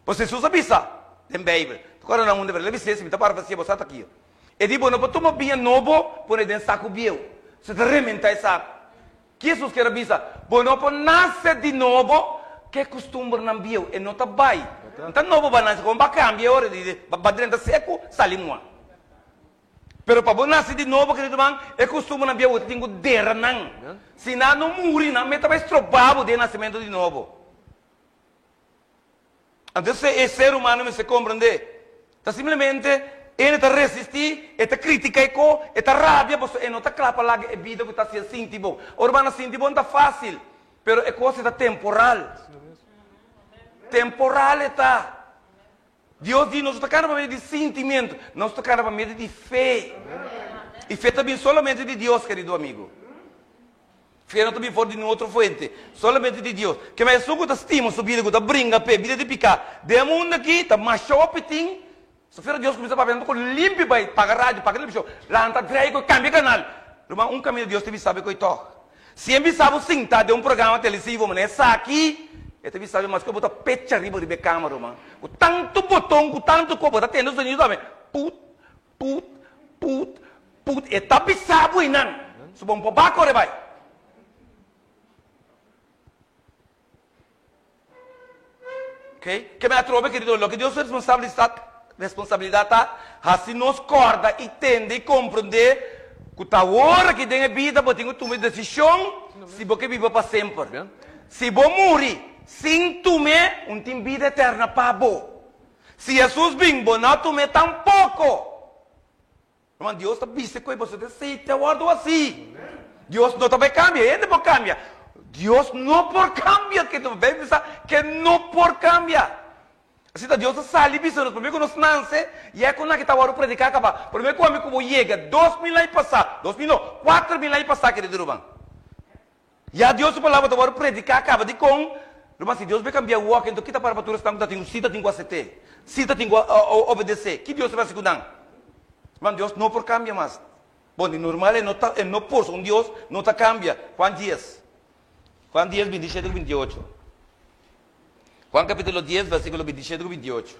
Pasobra Hesus a bisa den Beibel, ta kòrda nan unda, pero el a bis'é, si mi ta parafraseá bo sa ta aki. E di, Bo no por tuma biña nobo pone den saku bieu, se ta rementá e saku. Ki Hesus kier a bisa? Bo no por nase di nobo ku e kustumbernan bieu. E no ta bai. No ta nobo ba nase. Kon ba kambia e ora di ba drenta seku, sali mua. Pero pa bo nase di nobo, kerido ruman, e kustumbernan bieu bo ta tin ku dera nan. Si nan no muri, nan mester bai stroba bo den nasementu di nobo. Anto e ser humano mester komprendé. Ta simplemente ene ta resistí, e ta kritiká e ko, e ta rabia pasobra e no ta kla pa laga e bida ku ta hasié sinti bon. Ora bo a na sinti bon ta fásil, pero e kos e ta temporal. Temporal e ta. Dios di nos no ta kana pa medio di sintimentu, nos ta kana pa medio di fe. I fe ta bin solamente di Dios, kerido amigo. Fe no ta bin for di niun otro fuente, solamente di Dios. Kema esun ku ta stima su bida, ku ta bringa p'e bida di piká den e mundu akí, ta masha hopi tin. Sofia Dios kuminsá papia, nan ta ku limpi bai paga radio, paga televishon, lanta drei ku kambia kanal. Ruman, un kaminda Dios ta bisa bo ku e tòg. Si e bisa bo sintá den un programa televisivo manera esaki, e ta bisa bo mas ku bo ta pecha riba riba e kama, ruman. Ku tantu boton, ku tantu kos, bo ta tende sonido tambe, put, Put, put, put, e ta bisa bo einan. So bo no por ba kore bai. Ok, ke mi atrobe kerido, loke Dios su responsabilistat, responsabilidat ta, hasi nos kòrda i tende i komprendé ku ta ora ki den e bida bo tin ku tuma e desishon si bo ke biba pa semper. Si bo muri sin tum'é, un tin bida eterna pa bo. Si Hesus bin, bo no a tum'é tampoko. Ruman, Dios ta bisa ku e boso ta esei te wòrdu hasí. Dios no ta bai kambia, hende por kambia. Dios no por kambia, ke ta Beibel bisa ke no por kambia. Asina ta Dios ta sali bisa nos, promé ku nos nanse, ya ku nan ta wòrdu prediká kaba. Promé ku ami ku bo yega, 2000 aña pasá, 2000 no, 4000 aña pasá, kerido ruman. Ya Dios su palabra ta wòrdu prediká kaba. Dikon? Ruman, si Dios bai kambia wòk, enton ki ta para pa tur esnan ku ta tin ku si ta tin ku aset'é, si ta tin ku obedes'é? Ki Dios ta bai hasi ku nan? Ruman, Dios no por kambia mas. Bon, di normal e no ta, e no por, un Dios no ta kambia. Juan dies. Juan dies, 27 ku 28. Juan kapítulo dies, versíkulo 27 ku 28.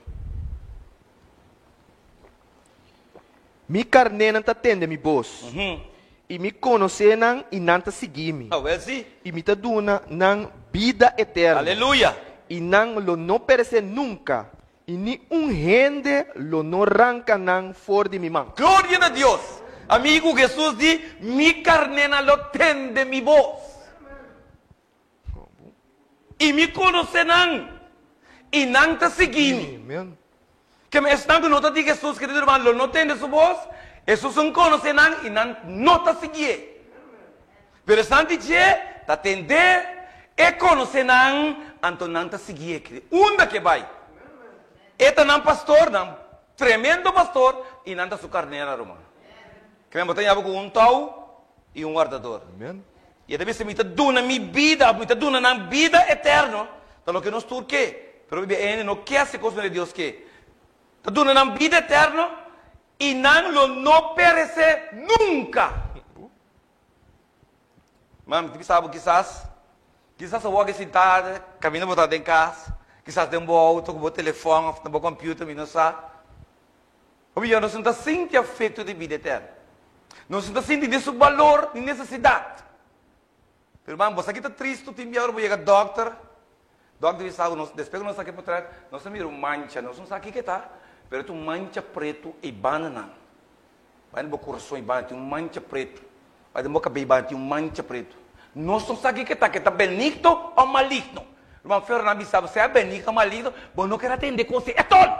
Mi karnénan ta tende mi bos, i mi konosé nan i nan ta sigui mi. I mi ta duna nan bida eterno, i nan lo no peresé nunka, i ni un hende lo no ranka nan for di mi man. Gloria na Dios! Amigu, Hesus di, Mi karnénan lo tende mi bos. I mi konosé nan, i nan ta sigui mi. Keme esnan ku no ta di Hesus, kerido ruman, lo no tende su bos. Hesus un konosé nan i nan no ta siguié. Pero esnan di dje ta tend'é, e konosé nan, anto nan ta siguié. Unda ku e bai, e ta nan pastor, nan tremendo pastor, i nan ta su karnera, ruman. Keme bo ta yaba ku un tou i un wardador. I e ta bisa, Mi ta duna mi bida, òf mi ta duna nan bida eterno, ta loke nos tur ke, pero bibia e hende no ke hasi kos manera Dios ke. Ta duna nan bida eterno i nan lo no peresé nunka. Ma mi ta bisa bo kisas, kisas awor ke sinta kaminda bo ta den kas, kisas den bo outo ku bo telefòn òf na bo kòmpiuter, mi no sa. Hopi bia nos no ta sinti afekto di bida eterno. Nos no ta sinti ni su balor ni nesesidat. Pero hermano, bo sa ki ta tristu tin bia ora bo yega dòkter, dòkter bisa bo, nos despues ku nos saka e potret, nos ta mira un mancha, nos no sa kiko e ta, pero e ta un mancha pretu ei banda nan. Bai na bo kurason ei banda tin un mancha pretu. Bai den bo kabei banda tin un mancha pretu. Nos no sa kiko e ta, ke ta benigno o maligno. Hermano Fernando bisa bo, sea benigno o maligno, bo no ker atende kos ei etol.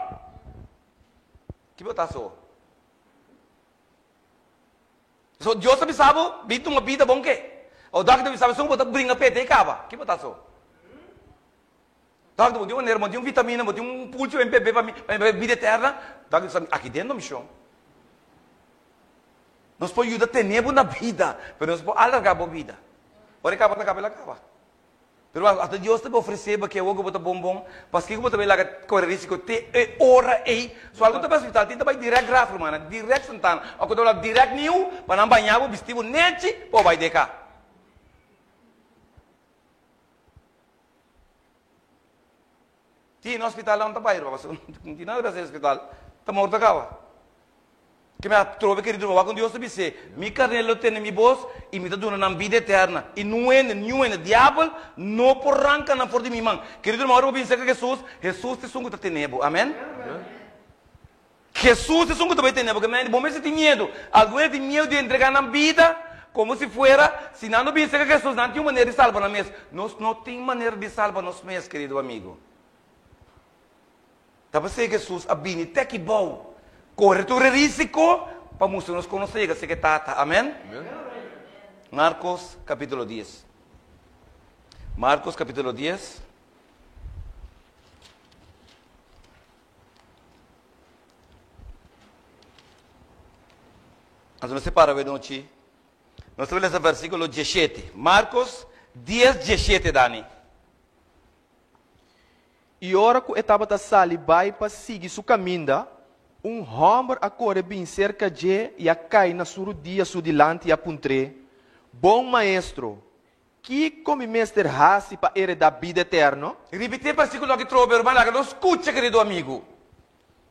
Ki bo ta so? So Dios ta bisa bo, bin tuma bida bon ke. O dòkter ta bisa bo, esun bo ta bringa p'e te i kaba. Ki bo ta so? Dòkter, bo tin un manera, bo tin un vitamina, bo tin un pulchi pa mi bebe pa mi pa mi bebe bida eterna? Dòkter bisa mi, aki den no mishon. Nos por yuda tene bo na bida, pero nos por alarga bo bida. Ora e kaba ta kaba, el a kaba. Pero hasta Dios ta ofresé bo ke awor ku bo ta bon bon, paskiko bo ta bai laga kore risiko te e ora ei? So algun ta bai hospital tin ta bai dirèk graf rumannan, dirèk Santana, òf ku ta bai dirèk Nieuw pa nan baña bo, bisti bo nechi pa bo bai deka. Tin hospital nan ta bai ruman pasobra no tin nada di hasi den hospital, ta morto kaba. Ke mi a trobe kerido ruman, wak kon Dios ta bis'é, Mi karnel lo tende mi bos i mi ta duna nan bida eterna, i niun hende, niun hende, diabel no por ranka nan for di mi man. Kerido ruman, ora bo bin serka Hesus, Hesus ta esun ku ta tene bo. Amen. Hesus ta esun ku ta bai tene bo. Ke men, bo mester tin miedu. Algun hende tin miedu di entregá nan bida komo si fuera si nan no bin serka Hesus, nan tin un manera di salba nan mes. Nos no tin manera di salba nos mes, kerido amigo. Ta p'esei Hesus a bini te aki bou, kore tur e risiko pa mustra nos kon nos ta yega serka e Tata. Amen? Markos kapítulo dies. Markos kapítulo dies. Anto nos separa awe nochi. Nos ta lesa versíkulo diesshete. Markos dies diesshete, Dani. I ora ku e tabata sali bai pa sigui su kaminda, un hòmber a kore bin serka dje i a kai na su rudia su dilanti i a puntr'é, Bon Maestro, kiko mi mester hasi pa eredá bida eterno? Ripití e versíkulo aki trobe, ruman, laga nos skucha, kerido amigu.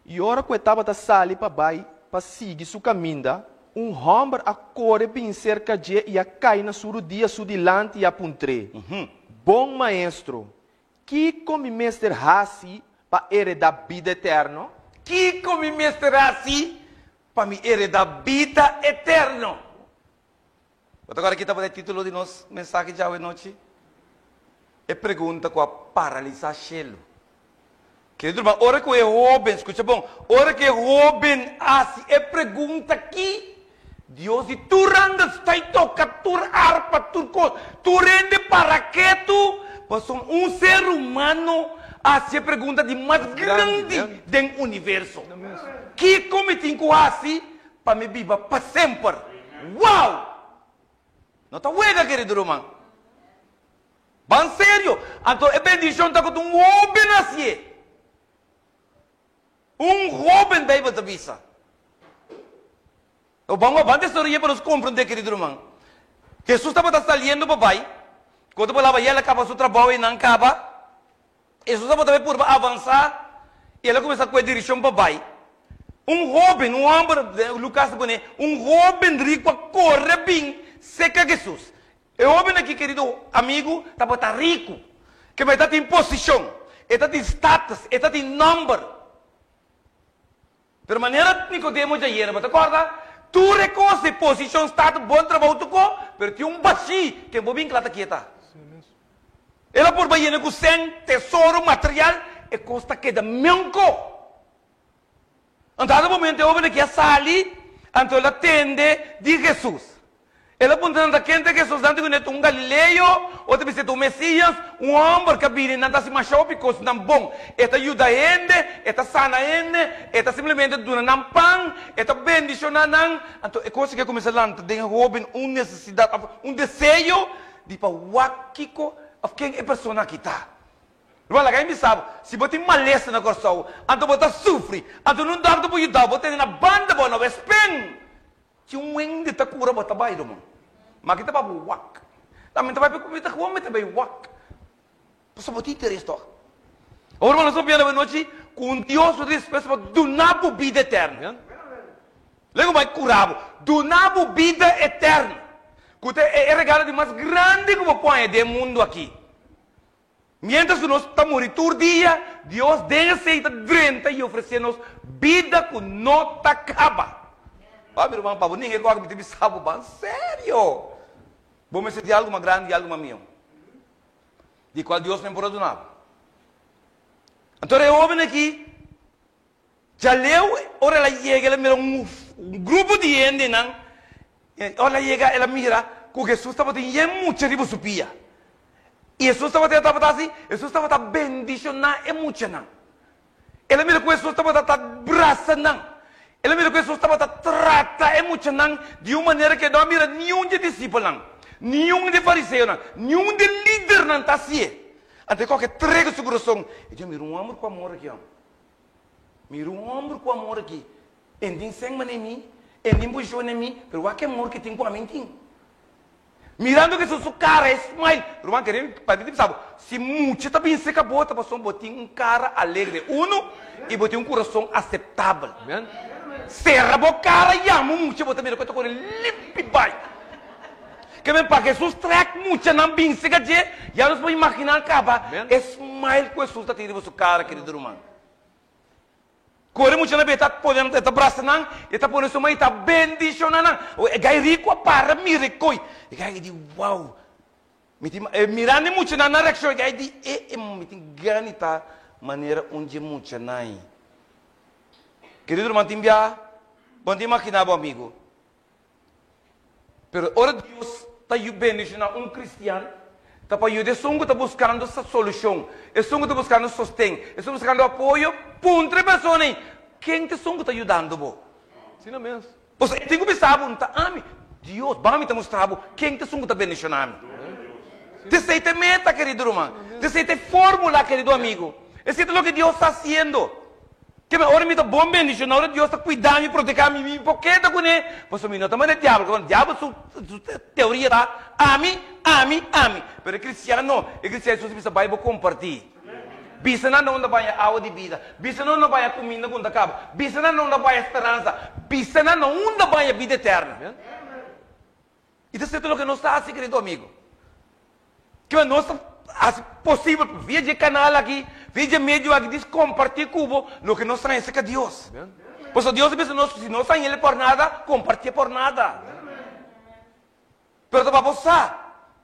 I ora ku e tabata sali pa bai pa sigui su kaminda, un hòmber a kore bin serka dje i a kai na su rudia su dilanti i a puntr'é, Bon Maestro, Kiko mi mester hasi pa heredá bida eterno? Kiko mi mester hasi pa mi heredá bida eterno? Bo ta kòrda ki tabata e título di nos mensahe djawe nochi? E pregunta ku a paralisá shelu. Kerido ruman, ora ku e hóben, skucha bon, ora ku e hóben hasi e pregunta aki, Dios di tur ranga sta i toka tur arpa, tur kos, tur hende para ketu, pasobra un ser humano hasi e pregunta di mas grandi den universo, Kiko mi tin ku hasi pa mi biba pa semper? Wow! No ta wega, kerido ruman. Ban serio! Anto e bendishon ta ku ta un hóben hasié. Un hóben, Beibel ta bisa. No ban wak, ban desaroy'é pa nos komprondé, kerido ruman. Hesus tabata saliendo pa bai. Ku otro palabra, ya el a kaba su trabou einan kaba. Hesus tabata bai purba avansá i el a kuminsá ku e direkshon pa bai. Un hóben, un hòmber, Lukas ta pone, un hóben riku a kore bin serka Hesus. E hóben aki, kerido amigu, tabata riku. Kema e ta tin posishon, e ta tin status, e ta tin nòmber. Pero manera Nikodemo djayer, bo ta kòrda? Tur e kos, e posishon, status, bon trabou tur ko, pero tin un bashí ke bo bin kla ta kieta. El a purba yena ku sèn, tesoro, material, e kos ta keda meunko. Anto ata momento e hoben aki a sali, anto el a tende di Hesus. El a puntra nan ta ken ta Hesus, nan ta ku ta un galileo, otro bisa e ta un Mesias, un homber ku a bini, nan ta hasi masha hopi kosnan bon. E ta yuda hende, e ta sana hende, e ta simplemente duna nan pan, e ta bendishoná nan. Anto e kos aki a kuminsá lanta den e hoben un nesesidat òf un deseo di pa wak kiko òf ken e persona aki ta. Ruman, laga mi bisa bo, si bo tin malesa na Kòrsou, anto bo ta sufri, anto nun dòkter por yuda bo, bo tene na banda bo, no bo espen. Si un hende ta kura bo ta bai ruman. Ma aki ta bai bo wak. Ta mi ta bai pa mi ta gewoon mi ta bai wak. Pasobra bo tin interes tòg. Awor ruman nos ta papia anochi ku un Dios lo ta dispuesto pa duna bo bida eterno. Lei ku bai kura bo. Duna bo bida eterno. Ku ta e regalo di mas grandi ku bo por haña den e mundu aki. Miéntras ku nos ta muri tur dia, Dios den esei ta drenta i ofresé nos bida ku no ta kaba. Ba, mi ruman, pa bo ninga e kòke mi ta bisa bo, ban serio! Bo mester di algu mas grandi i algu mas mihó, di kual Dios men por a duna bo. Anto e hóben aki djaleu, ora el a yega el a mira un grupo di hendenan, ora el a yega el a mira ku Hesus tabatin yen mucha riba su pia. I Hesus tabata tabata hasi? Hesus tabata bendishoná e muchanan. El a mira ku Hesus tabata ta brasa nan. El a mira ku Hesus tabata trata e muchanan di un manera ku e no a mira niun di e disipelnan, niun di e fariseonan, niun di e lidernan ta hasié. Anto e koke trega su kurason. E di, Mira un hòmber ku amor aki, hòmber. Mira un hòmber ku amor aki. E tin sèn manera mi, e tin posishon manera mi, pero wak e amor ku e tin ku ami tin. Mirando Jesús su cara e smile. Ruman kere pa mi bisa bo, si mucha ta bin cerca bo ta pasobra bo tin un cara alegre, uno, y bo tin un curason aceptabel. Amen. Cera bo cara yama un mucha bo ta mira cu e ta core limpi bay. Ke men pa Jesús trek muchanan bin cerca dje, ya nos por imagina caba e smile cu Jesús ta tin riba su cara, kerido ruman. Kore mucha na beta pone nan, e ta brasa nan, e ta pone su man i ta bendishona nan. E gai riku a para mira e koi. E gai di, Wow! Mi tin, e mirando e muchanan nan reakshon, e gai di, E, e, mi tin gana di ta manera un dje muchanan ei. Kerido ruman, tin bia bo no ta imaginá bo amigu. Pero ora Dios ta bendishoná un kristian, ta pa yuda esun ku ta buskando solushon, esun ku ta buskando sosten, esun ku ta buskando apoyo, puntra e persona ei, Ken ta esun ku ta yudando bo? Asina mes. Pasobra e tin ku bisa bo, No ta ami. Dios, ban mi ta mustra bo ken ta esun ku ta bendishoná mi. Esei ta e meta, kerido ruman. Esei ta e fórmula, kerido amigo. Esei ta loke Dios ta hasiendo. Keme ora mi ta bon bendiciona, ora Dios ta cuida mi, proteha mi, mi por keda cune, pasobra mi no ta manda e diabel, pasobra diabel su su teoria ta ami, ami, ami. Pero e cristian no, e cristian Jesus bisa bay bo comparti. Bisa nan na unda baña awa di bida, bisa nan unda baña cuminda cu no ta caba, bisa nan na unda baña speransa, bisa nan na unda baña bida eterna. I ta sierto loke nos ta hasi, kerido amigo. Kiba nos ta hasi posibel via dje kanal aki, via dje medio aki, di kompartí ku bo loke nos ta haña serka Dios. Pasobra Dios a bisa nos ku si nos haña el por nada, kompartié por nada. Pero ta pa bo sa,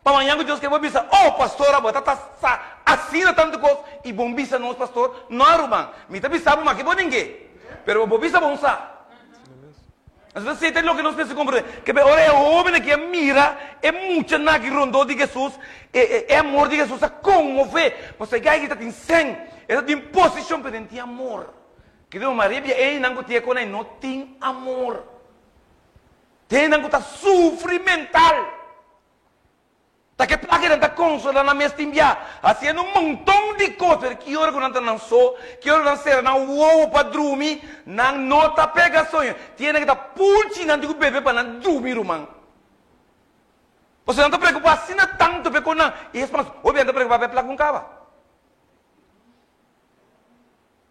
pa mañan ku Dios ke bo bisa, Oh, pastor, abo ta ta sa asina tantu kos, i bon bisa nos, pastor? No, ruman, mi ta bisa bo, ma ke bo ningué. Pero bo bisa bon sa. Nos ta seta loke nos mester komprendé, ke ora e hóben aki a mira e muchanan aki rondó di Hesus, e e amor di Hesus a konmové. Pasobra e gai aki ta tin sèn, e ta tin posishon, pero e no tin amor. Kerido Maria bia einan ku tin e kos ei no tin amor. Tin einan ku ta sufri mental. Ta ke plaka nan ta konsolá nan mes tin bia, hasiendo un monton di kos, pero ki ora ku nan ta nan so, ki ora ku nan sera nan wowo pa drumi, nan no ta pega soño. Tin hende ku ta pulchi nan tin ku bebe pa nan drumi, ruman. Pasobra nan ta preokupá asina tantu pa e kon nan, i es mas, hopi nan ta preokupá pa e plaka ku kaba.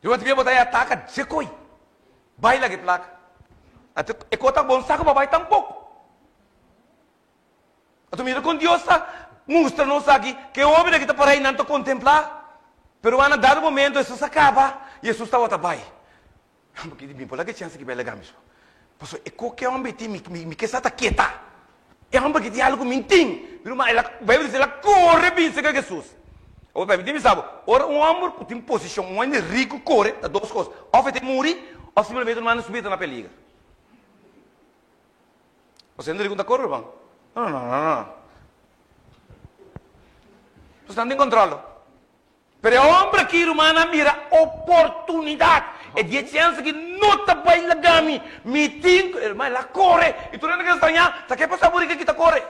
Ruman, tin bia bo ta e ataka dje koi, bai laga e plaka. Anto e kos ta bon sa ku bo bai tampoko. Anto mira kon Dios ta mustra nos aki ku e hobennan ki ta para einan ta kontemplá. Pero na dado momento Hesus a kaba i Hesus tabata bai. Mi por laga e chèns aki bai laga mi so. Pasobra e koke hòmber tin, mi, mi, mi ke sa ta keta. E hòmber ki tin algu ku mi tin. Mi ruman, el a, Beibel dice, el a kore bin serka Hesus. Awor Beibel tin bisa bo, ora un hòmber ku tin posishon, un hende riku kore, ta dos kos, òf e ta muri, òf simplemente ruman su bida ta na peliger. Pasobra hende riku no ta kore, ruman. No, no, no, no, no. Pasobra nan tin kòntròl. Pero e homber aki, rumannan, a mira oportunidat. E di e chèns aki no ta bai laga mi. Mi tin ku. Ruman, el a kore. I tur hende ke strañá, sa ke pasá burica aki ta kore?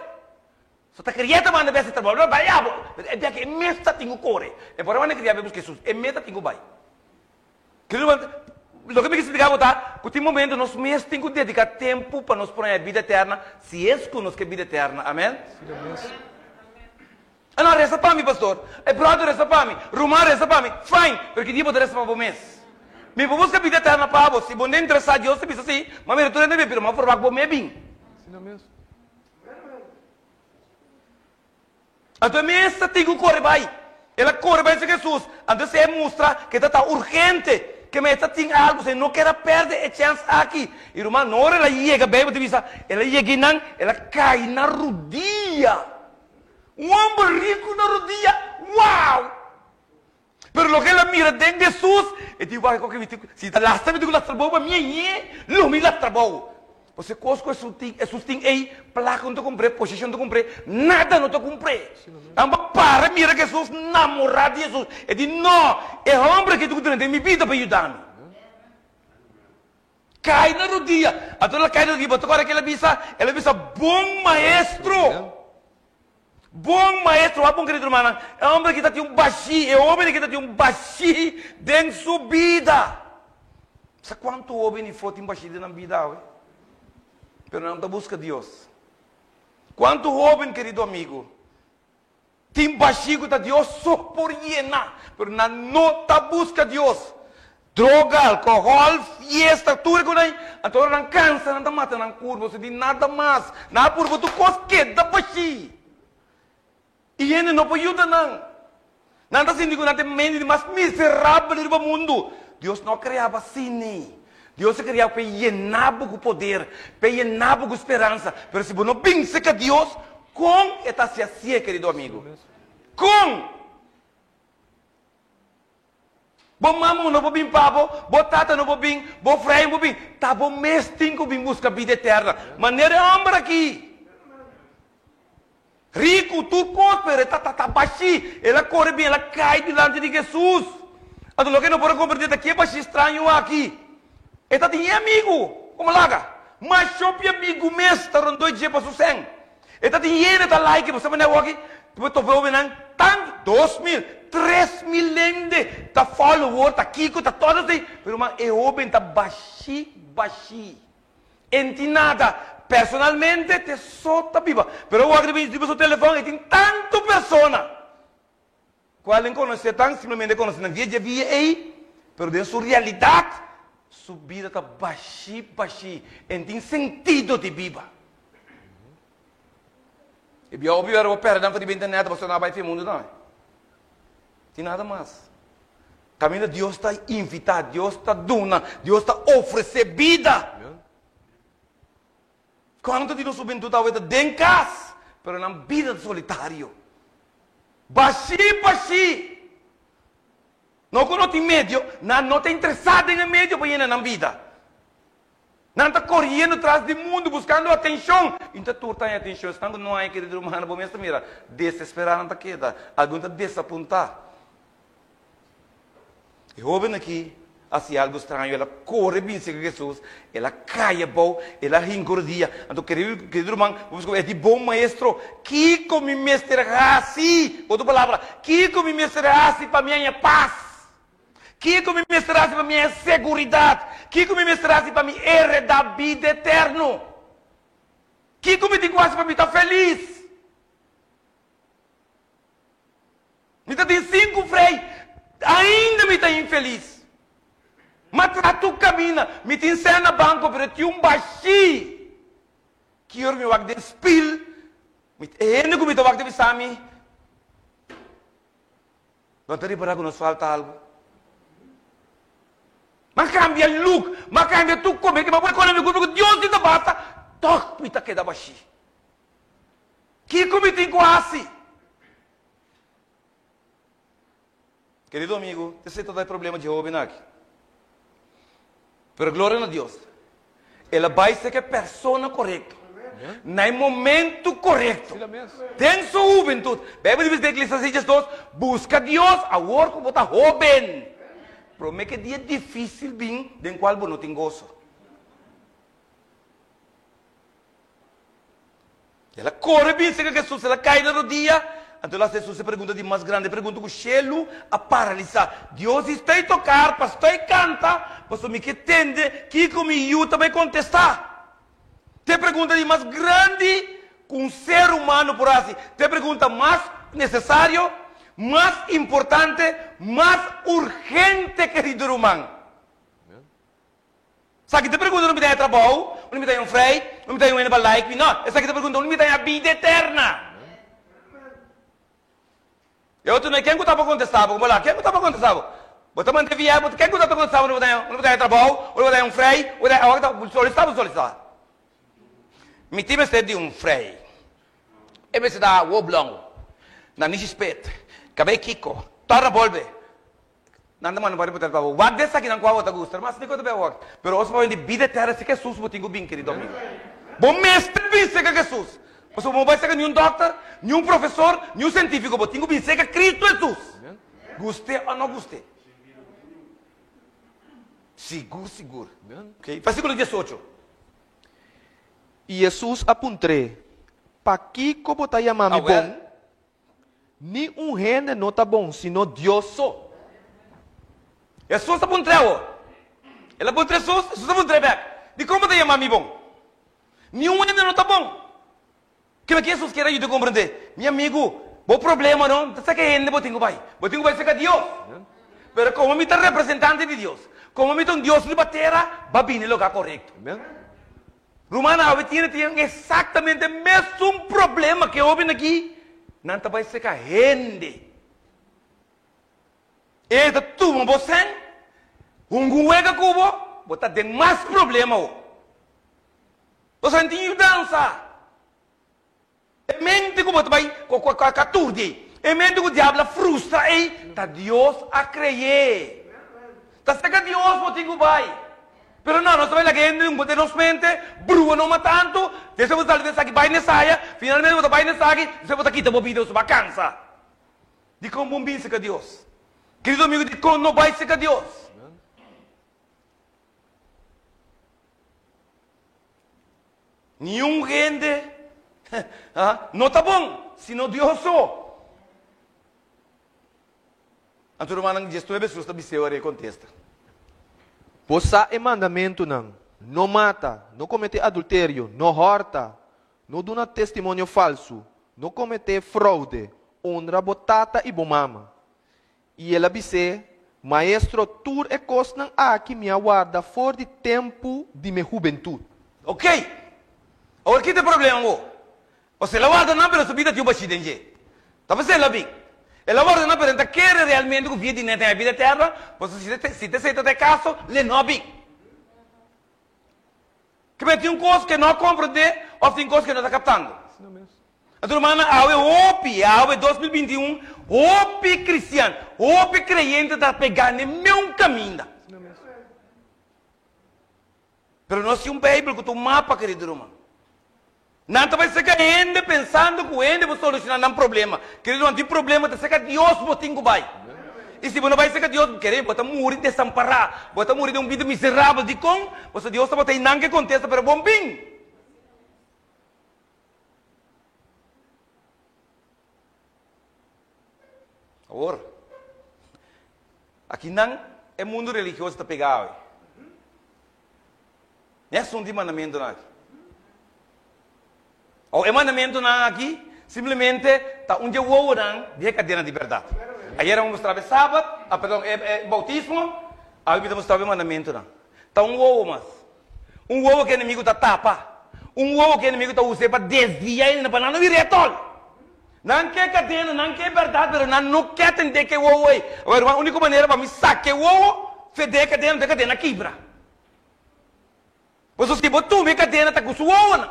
So ta kria ta manda bes e trabou. No, bai abo. Pero e biaha e mes ta tin ku kore. E por a manda kria bai buska Hesus. E mes ta tin ku bai. Kerido ruman, loke mi ke splika bo ta ku tin momento nos mes tin ku dediká tempu pa nos por haña bida eterna, si es ku nos ke bida eterna. Amen? Ah no, resa pa mi pastor, e brother resa pa mi, ruman resa pa mi, fine, pero ki dia bo ta resa pa bo mes? Mi por buska bida eterna pa bo, si bo no interesa Dios ta bisa si, ma mira tur hende bin, pero mi a forma ku bo me bin. Anto e mes ta tin ku kore bai, el a kore bai serka Hesus, anto esei a mustra ku e ta ta urgente, ke mes ta tin algu, se no kier a perde e chèns aki. I ruman, no ora el a yega, Beibel ta bisa, el a yega einan, el a kai na rudia. Un homber riku na rodia, wow! Pero loke el a mira den Jesus, e di, wak, koke mi tin, si ta lastra mi tin ku lastra bou pa mi añe, lo mi lastra bou. Pasobra e kos ku Jesus tin, Jesus tin ei, plaka no ta kumpr'é, posishon no ta kumpr'é, nada no ta kumpr'é. Nan bo para mira Jesus, namorá di Jesus. E di, no, e homber aki tin ku drenta den mi bida pa yuda mi. Kai na rodia. Anto el a kai na rodia. Bo ta kòrda ke el a bisa? El a bisa, Bon maestro! Bon maestro! Wak bon, kerido rumannan, e hòmber aki ta tin un bashí, e hóben aki ta tin un bashí den su bida. Sa kuantu hóben ifó tin bashí den nan bida awe? Pero nan no ta buska Dios. Kuantu hóben, kerido amigu, Tin bashí ku ta Dios so por yena, pero nan no ta buska Dios. Droga, alkohòl, fiesta, tur e kos ei. Anto ora nan kansa nan ta mata nan kurpo, sin tin nada mas. Nan a purba tur kos keda bashí. I hende no por yuda nan. Nan ta sinti ku nan ta e mente di mas miserabel riba mundu. Dios no a krea bo asina. Dios a krea bo pa e yena bo ku poder, pa e yena bo ku speransa. Pero si bo no binse ka Dios, Kon e ta hasi asie, kerido amigu? Kon? Bo mama no por bin pa bo, bo tata no por bin, bo frei no por bin. Ta bo mes tin ku bin buska bida eterna. Manera e hòmber aki. Riku, tur kos, pero e ta ta bashí. El a kore bin, el a kai dilanti di Hesus. Anto loke no por a komprendé ta ke bashí straño aki. E ta tin e amigu, komo laga. Mas shopi amigu mes ta rondó dje pa su sèn. E ta tin hende ta like bo sa manera awor aki bo topa hobennan tantu 2000 3000 hende ta follower ta kiko ta todo esei pero man e hoben ta bashi bashi e no tin nada personalmente te so ta biba pero awor aki riba su telefon e tin tantu persona Cual den conoce tan simplemente conoce nan via dje via ey, pero den su realidad su bida ta bashi bashi, en tin sentido di biba. E bia hopi ora bo perde nan for riba internet pasobra nan a bay fin mundo tambe. Tin nada mas. Caminda Dios ta invita, Dios ta duna, Dios ta ofrece bida. Cuanto di nos hubentud awe ta den cas, pero nan bida ta solitario. Bashi, bashi! No cu no tin medio, nan no ta interesa den e medio pa yena nan bida. Nan ta coriendo tras di mundo buscando atencion. Y ta tur ta haña atencion. Esnan cu no haña querido hermano, bo mes ta mira, desespera nan ta keda. Algun ta desapunta. E hóben akí a hasi algu straño, el a kore bin serka Hesus, el a kai abou, el a hinka rodia. Anto, kerido, kerido ruman, bo bisa ku e di, Bon Maestro, kiko mi mester hasi? Ku otro palabra, kiko mi mester hasi pa mi haña pas? Kiko mi mester hasi pa mi haña seguridat? Kiko mi mester hasi pa mi heredá bida eterno? Kiko mi tin ku hasi pa mi ta felis? Mi ta tin sinku frei, ainda mi ta infelis. Ma tra tur camina, mi tin sen na banco, pero tin un bashi. Ki ora mi wak den spil, mi e hende cu mi ta wak ta bisa mi, No ta ripara cu nos falta algo? M'a kambia look, m'a kambia tur kome ke m'a pone kore mi kurpa ku Dios di ta basta, tòg mi ta keda bashí. Kiko mi tin ku hasi? Kerido amigu, esei ta e problema dje hóben aki. Pero gloria na Dios, el a bai serka e persona korekto, na e momento korekto, den su hubentut. Beibel ta bisa den Eklesiastes 6:2, Buska Dios awor ku bo ta hóben, promé ku e dia difísil bin den kual bo no tin goso. El a kore bin serka Hesus, el a kai na rodia, anto el a hasi Hesus e pregunta di mas grandi, e pregunta ku shelu a paralisá. Dios di stoi toka arpa, stoi kanta, pasobra mi ke tende kiko mi yu ta bai kontestá. Ta e pregunta di mas grandi ku un ser humano por hasi, ta e pregunta mas nesesario, mas importante, mas urgente, kerido ruman. Esaki ta pregunta unda mi ta haña trabou, unda mi ta haña un frei, unda mi ta haña un hende pa like mi. No, esaki ta pregunta unda mi ta haña bida eterna. E otro no, ken ku ta pa kontestá bo? Bo la, ken ku ta pa kontestá bo? Bo ta manda via, bo ken ku ta pa kontestá bo unda bo ta haña, unda bo ta haña trabou, unda bo ta haña un frei, unda awor ta solisitá bo solisitá. Mi tin mester di un frei. E mester ta wowo blongo, nanishi spet, kabei kiko, torna bolbe. Nan ta manda pa riba tera pa bo wak den esakinan kua bo ta gusta. Mas niko ta bai wak. Pero ora bo bai di bida eterna si Jesus bo tin ku bin kerido amigo. Bo mester bin serka Jesus. Pasobra bo no bai serka niun dokter, niun profesor, niun sientifiko. Bo tin ku bin serka Cristo Jesus. Guste o no guste. Sigur sigur. Okay. Versikulo 18. I Jesus a puntr'é, Pakiko bo ta yama mi bon? Ni un hende no ta bon, sino Dios so. Hesus a puntr'é awor. El a puntra Hesus, Hesus a puntr'é bèk, Dikon bo ta yama mi bon? Ni un hende no ta bon. Kiko ki Hesus kier a yuda komprendé? Mi amigu, bo problema no ta serka hende bo tin ku bai. Bo tin ku bai serka Dios. Pero komo mi ta representante di Dios, komo mi ta un Dios riba tera, bo a bini e lugá korekto. Rumannan awe tiene tin exactamente mesun problema ke hoben aki, nan ta bai seka hende. E ta tuma bo sen, hunga un wega ku bo, bo ta den mas problema awo. Pasobra nan tin yudansa. E mente ku bo ta bai katurdi ei, e mente ku diablo a frustra ei, ta Dios a krey'é. Ta serka Dios bo tin ku bai. Pero no, nos ta bai laga hende un den nos mente, brua no mas tantu, despues bo ta sali den esaki bai nesaya, finalmente bo ta bai nesaki, despues bo ta kita bo bida, bo a kansa. Dikon bo bin serka Dios? Kerido amigo, dikon no bai serka Dios? Niun hende no ta bon, sino Dios so. Anto rumannan diesnuebe Hesus ta bis'é ora e kontesta. Bo sa e mandamentunan, No mata, no kometé adulterio, no hòrta, no duna testimonio falsu, no kometé froude, onra bo tata i bo mama. I el a bis'é, Maestro, tur e kosnan aki mi a warda for di tempu di mi hubentut. Ok. Awor ki ta e problema bo? Pasobra el a warda nan pero su bida tin un bashí den dje. Ta p'esei el a bin. El a warda nan pero e no ta kere realmente ku via di nan ta haña bida eterna, pasobra si ta si ta esei ta ta e kaso, l'e no a bin. Kiba tin un kos ku e no a komprendé òf tin kos ku e no ta kaptando. Anto rumannan, awe hopi, awe 2021, hopi kristian, hopi kreyente ta pegá n'e meun kaminda. Pero nos tin un Beibel ku ta un mapa, kerido ruman. Nan ta bai seka hende pensando ku hende por solushoná nan problema. Kerido ruman, tin problema ta seka Dios bo tin ku bai. I si bo no bai seka Dios, bo kere bo ta muri desampará, bo ta muri den un bida miserabel. Dikon? Pasobra Dios tabata einan ke kontesta, pero bon bin. Awor, aki nan e mundu religioso ta pega awe. E asuntu di mandamentunan aki. Awor, e mandamentunan aki simplemente ta un dje wowonan di e kadena di bèrdat. Ayera mi mostraba e sabat, ah perdon, e boutismo, awe mi ta mostraba e mandamentunan. Ta un wowo mas. Un wowo ku enemigu ta tapa. Un wowo ku enemigu ta us'é pa desviá hende pa nan no bira etòl. Nan ke kadena, nan ke bèrdat, pero nan no ke atendé ku e wowo ei. Awor, ruman, úniko manera pa mi saka e wowo. Fedé e kadena, e kadena kibra. Pasobra si bo tuma e kadena ta ku su wowonan.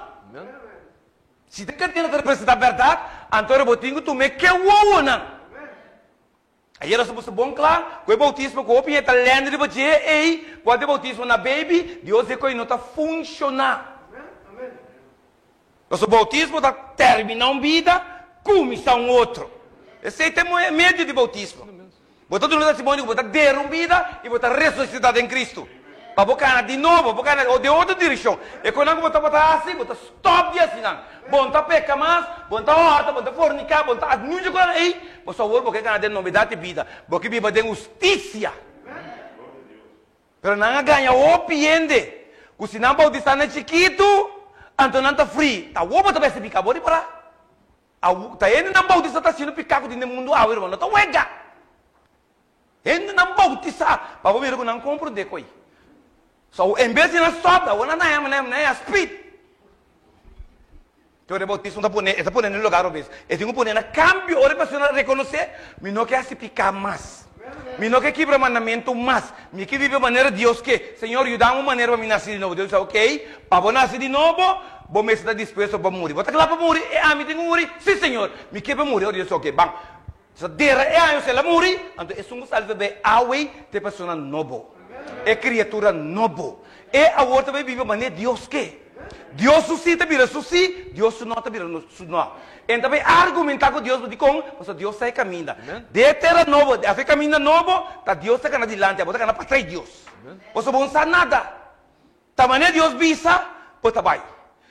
Si e kadena ta representá bèrdat, anto ora bo tin ku tuma e ke wowonan. Ayer nos a puso bon kla ku e boutismo ku hopi hende ta lende riba dje ei, ku a di boutismo na baby, Dios di ku ei no ta funshoná. Pasobra boutismo ta terminá un bida, kuminsá un otro. Esei ta e medio di boutismo. Bo ta duna testimonio ku bo ta dera un bida i bo ta resusitá den Kristu. Pa bo kana di nobo, bo kana den otro direkshon. E konan ku bo tabata hasi, bo ta stòp di hasi nan. Bo no ta peka mas, bo no ta hòrta, bo no ta forniká, bo no ta hasi niun dje konan ei. Pasobra awor bo ke kana den nobedat di bida. Bo ke biba den hustisia. Pero nan a gaña hopi hende ku si nan boutisá na chikitu, anto nan ta fri. Ta awor bo ta besti piká, bo ripará? Awo, ta hendenan boutisá ta hasiendo piká ku tin den mundu awe, ruman. No ta wega. Hendenan boutisá, pa bo mira ku nan komprondé ku ei. So, en bes di nan stòp, awor nan ta haña manera, nan haña speed. Te ora e boutismo ta pone, e ta pone na e lugar robes. E tin ku pone na kambio ora e persona rekonosé, Mi no ke hasi piká mas. Mi no ke kibra mandamentu mas. Mi ke biba manera Dios ke. Señor, yuda mi un manera pa mi nase di nobo. Dios bisa, Okey, pa bo nase di nobo, bo mester ta dispuesto pa muri. Bo ta kla pa muri? E ami tin ku muri? Sí, Señor, mi ke pa muri. Ora Dios bisa, Okey, ban. Sa dera e aña el a muri, anto esun ku salva be awe ta e persona nobo, e kriatura nobo. E awor ta bai biba manera Dios ke. Dios su sí ta bira su sí, Dios su no ta bira su no. E ta bai argumentá ku Dios dikon? Pasobra Dios sa e kaminda. Den e tera nobo, af e kaminda nobo, ta Dios ta kana dilanti, abo ta kana patras di Dios. Pasobra bo no sa nada. Ta manera Dios bisa, bo ta bai.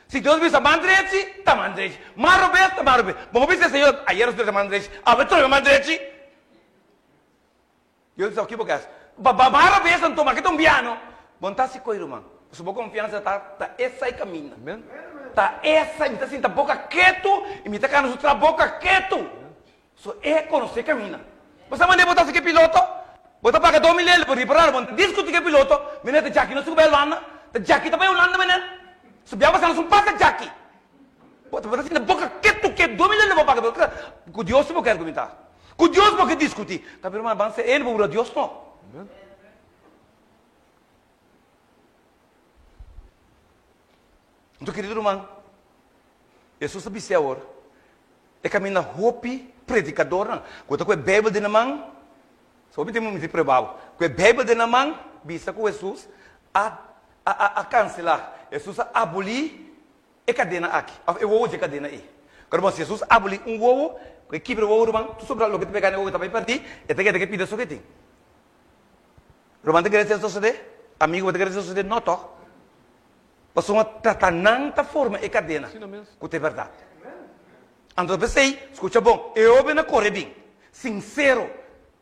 Si Dios bisa man drechi, ta man drechi. Man robes, ta man robes. Bo no bisa, Señor, ayer nos bisa man drechi, awe trobe man drechi. Dios bisa, oki bo ke hasi? Ba ba man robes anto, ma ke ta un biano. Bo no ta hasi koi, ruman. Pasobra bo konfiansa ta ta esai kaminda. Ta esai, mi ta sinta boka ketu i mi ta kana su tra boka ketu. So e konosé kaminda. Bo sa manera bo ta hasi ku e piloto? Bo ta paga 2000 euro pa ripará, bo no ta diskutí ku e piloto, Meneer ta djaki no subi bai Hulanda, ta djaki ta bai Hulanda meneer. So bia pasando sun pasa djaki. Bo ta sinta boka ketu ketu, 2000 euro bo paga, bo ta ku Dios si bo ke argumentá. Ku Dios bo ke diskutí. Ta pero ban ser ene bo bura Dios no. Anto kerido ruman, Hesus a bis'é awor, E kaminda hopi predikadornan ku ta ku e Beibel den nan man, so hopi tempu mi ta prueba bo, ku e Beibel den nan man bisa ku Hesus a a a kanselá, Hesus a abolí e kadena aki, òf e wowo dje kadena ei. Kòrda bon, si Hesus abolí un wowo, ku e kibra e wowo ruman, tur sobra loke ta pegá na e wowo ta bai pèrdí, e ta keda ku e pida so ku e tin. Ruman ta kere esei sosodé? Amigu bo ta kere esei sosodé? No tòg. Pasobra ta nan ta forma e kadena ku ta e bèrdat. Anto p'esei, skucha bon, e hóben a kore bin, sinsero,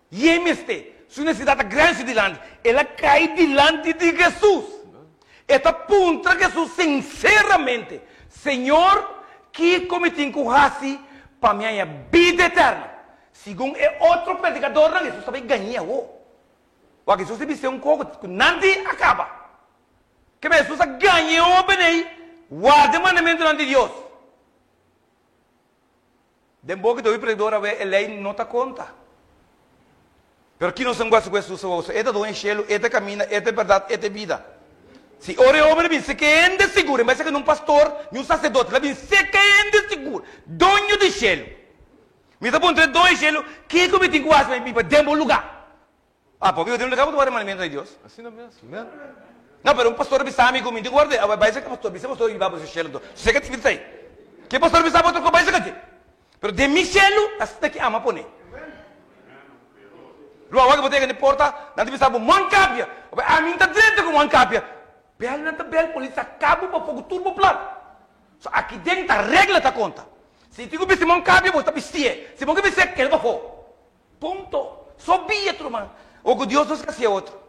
i e mester, su nesesidat ta grandi su dilanti, el a kai dilanti di Hesus. E ta puntra Hesus sinseramente, Señor, kiko mi tin ku hasi pa mi haña bida eterno? Segun e otro predikadornan, Hesus ta bai gañ'é awor. Wak, Hesus a bis'é un koko ku nan di a kaba. Keme Hesus a gaña e hoben ei warda e mandamentunan di Dios. Den boka di hopi predikador awe e lei no ta konta. Pero ki nos a gosa ku Hesus a gosa? E ta don e shelu, e ta e kaminda, e ta e bèrdat, e ta e bida. Si ora e hoben a bin seka e hende sigur, en bes seka un pastor ni un saserdote, el a bin seka e hende sigur, doño di shelu. Mi ta puntra e doño di shelu, kiko mi tin ku hasi pa mi biba den bo lugá? Ah, papi, bo tin un lugá bo ta warda e mandamiento di Dios? Asina mes, amen. No, pero un pastor a bisa mi ku mi tin ku warda, a bai seka pastor, bisa pastor yiba bo su shelu anto. Seka ti bisa ei. Ke pastor bisa bo otro ku bai seka dje. Pero den mi shelu, asina ki ama pone. Lo awa ku bo ta yega na e porta, nan ta bisa bo, Moan kapia. Ami ta drenta ku moan kapia. Bel nan ta bel polis a kabo pa fogu tur bo plan. So aki den ta regla ta konta. Si tin ku bisti moan kapia, bo ta bistié. Si bo ke bistié, keda pafó. Punto. So bia tur man. O ku Dios nos hasié otro.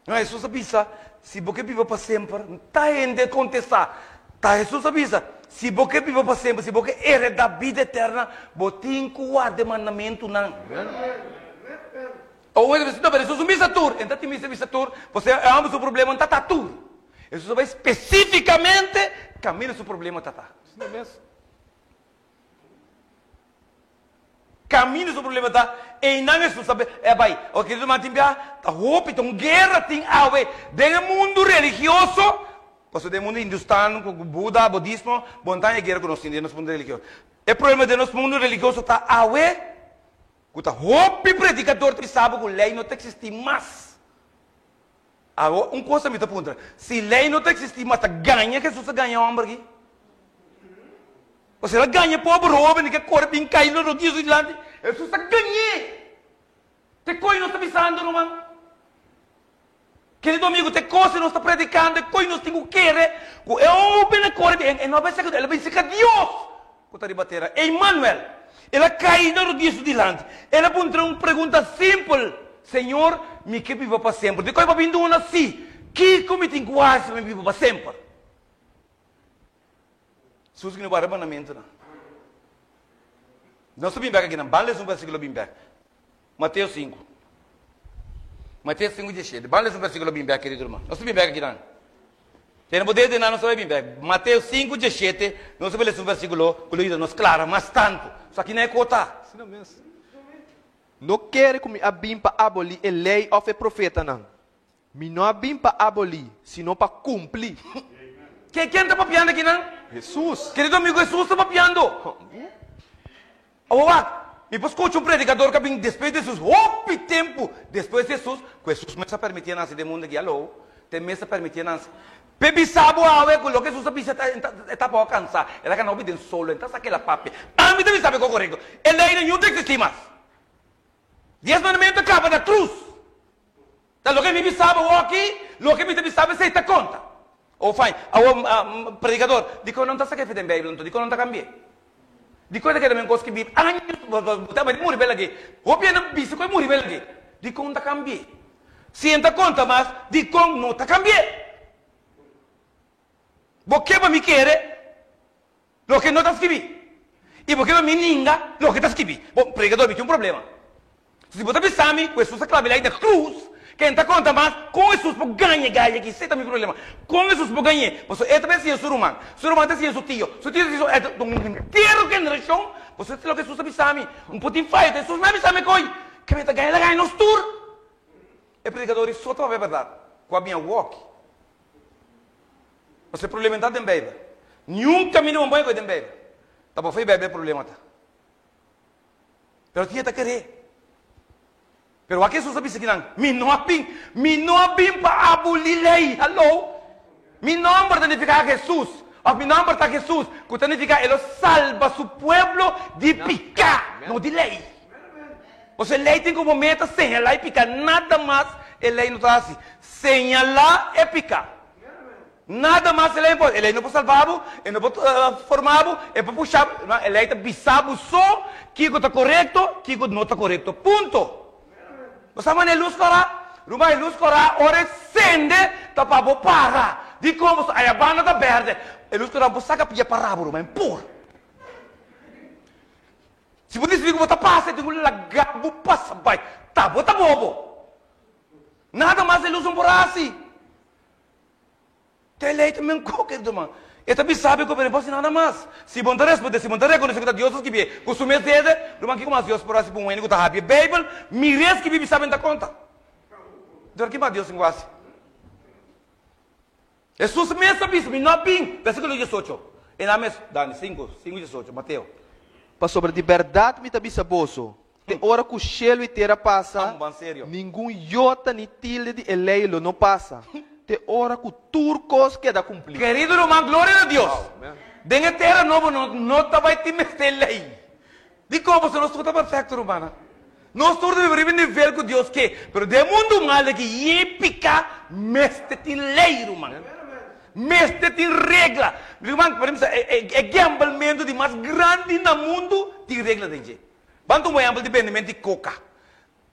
No, Hesus a bisa, si bo ke biba pa semper, ta hende kontestá. Ta Hesus a bisa, si bo ke biba pa semper, si bo ke heredá bida eterna, bo tin ku warda e mandamentunan. O un hende bisa, no, pero Hesus no bisa tur. E ta tin bisa bisa tur, pasobra e hòmber su problema no ta ta tur. Hesus a bai spesífikamente kaminda su problema ta ta. Kaminda su problema ta, einan Hesus ta e bai. Awor kerido ruman tin bia ta hopi, ta un guera tin awe den e mundu religioso, pasobra den e mundu hindustan ku Buda, Budismo, bo no ta haña guera ku nos tin den nos mundu religioso. E problema den nos mundu religioso ta awe ku ta hopi predikador ta bisa bo ku lei no ta eksistí mas. Awor un cosa mi ta puntra, si ley no ta existi mas ta gaña Jesus a gaña homber aki? Pasobra el a gaña e pober hoben ke kore bin kai na rodia su dilanti, Jesus a gañ'é! Te koe nos ta bisando ruman? Kerido amigo, te kos nos ta predikando, e koe nos tin ku kere ku e hoben a kore bin, e no a bai seka, el a bai seka Dios ku ta riba tera, Emmanuel. El a kai na rodia su dilanti, el a puntra un pregunta simpel, Señor, mi ke biba pa semper. Dikon e pa bin duna si? Kiko mi tin ku hasi pa mi biba pa semper? Sus ku no guarda mandamentunan. Nos ta bin bek akinan. Ban lesa un versikulo bin bek. Mateo sinku. Mateo sinku diesshete. Ban lesa un versikulo bin bek, kerido ruman. Nos ta bin bek akinan. Tene bo dedo nan, nos ta bai bin bek. Mateo sinku diesshete, nos ta bai lesa un versikulo ku lo yuda nos klara mas tantu. So akinan e kota. Asina mes. No kere ku mi a bin pa abolí e Lei òf e Profetanan. Mi no a bin pa abolí, sino pa kumpli. Ke ken ta papiando akinan? Hesus. Kerido amigo, Hesus ta papiando. Awor wak, mi por skucha un predikador ku a bin despues di Hesus, hopi tempu despues di Hesus, ku Hesus mes a permití a nase den mundu aki. Aló, te mes a permití a nase. P'e bisa bo awe ku loke Hesus a bisa ta e ta por alkansá. El a gana hopi den solo, entas a keda papia. Ami ta bisa bo ku korekto. E leinan no ta eksistí mas. Dies mandamentu a kaba na krus. Ta loke mi bisa bo awoki, loke mi ta bisa bo esei ta konta. Oh fine. Awor, predikador, dikon no ta saka efe den Beibel anto? Dikon no ta kambi'é? Dikon e ta keda men kos skibí años? Bo ta bai muri bel aki. Hopi hende a bisa ku e muri bel aki. Dikon no ta kambi'é? Si e ta konta mas, dikon no ta kambi'é? Bo ke pa mi kere loke no ta skibí, i bo ke pa mi ninga loke ta skibí. Bo, predikador, mi tin un problema. Si bo ta bisa mi ku Hesus a klab'é ai na krus, ken ta konta mas? Kon Hesus por gaña e gai aki? Esei ta mi problema. Kon Hesus por gañ'é? Pasobra e ta bin siña su ruman, su ruman ta siña su tio, su tio ta siña su, e ta un henter generashon. Pasobra esei ta loke Hesus a bisa mi. Un por tin faya, ta Hesus mi a bisa mi ko'i ke mi ta gaña, el a gaña nos tur. E predikador di so ta papia bèrdat, ku a bin awoki. Pasobra e problema no ta den Beibel. Niun kaminda bo bai ku e den Beibel. Ta bo fe Beibel e problema ta. Pero tin e ta keré. Pero wak Hesus a bisa kinan, Mi no a bin, mi no a bin pa abolí lei. Haló! Mi nòmber ta nifiká Hesus, òf mi nòmber ta Hesus, ku ta nifiká e lo salba su pueblo di piká, no di lei. Pasobra e lei tin komo meta señalá e piká, nada mas e lei no ta hasi, señalá e piká. Nada mas e lei por, e lei no por salba bo, e no por forma bo, e por pusha bo, no, e lei ta bisa bo so kiko ta korekto, kiko no ta korekto, punto. Bo sa manera e lus kòrá? Ruman, e lus kòrá ora e sende ta pa bo para. Dikon? Pasobra aya banda ta bèrdè. E lus kòrá bo saka pia para bo, ruman, por. Si bo disidí ku bo ta pasa, e tin ku laga bo pasa bai. Ta bo ta bobo. Nada mas e lus no por hasi. Te lei ta men koke, ruman. E ta bisa bo ku bo no por hasi nada mas. Si bo no ta respondé, si bo no ta rekonosé ku ta Dios a skibié ku su mes dede, ruman, kiko mas Dios por hasi pa un hende ku ta habia Beibel, mir'é skibí bisa bo no ta konta? Dor ki mas Dios tin ku hasi? Hesus mes a bisa, Mi no a bin, versíkulo diesocho. E nan mes, Dani, sinku, sinku diesocho, Mateo. Pasobra di bèrdat mi ta bisa boso, Te ora ku shelu i tera pasa, ningun yota ni tilde di e lei lo no pasa, te ora ku tur kos keda kumplí. Kerido ruman, gloria na Dios! Den e tera nobo nos no ta bai tin mester lei. Dikon? Pasobra nos tur ta perfekto, rumannan. Nos tur ta biba riba e nivel ku Dios ke. Pero den e mundu mal aki, yen e piká, mester tin lei, ruman. Mester tin regla. Ruman, por ehempel, e gamblementu di mas grandi na mundu tin regla den dje. Ban tuma ehempel di bendimento di koka.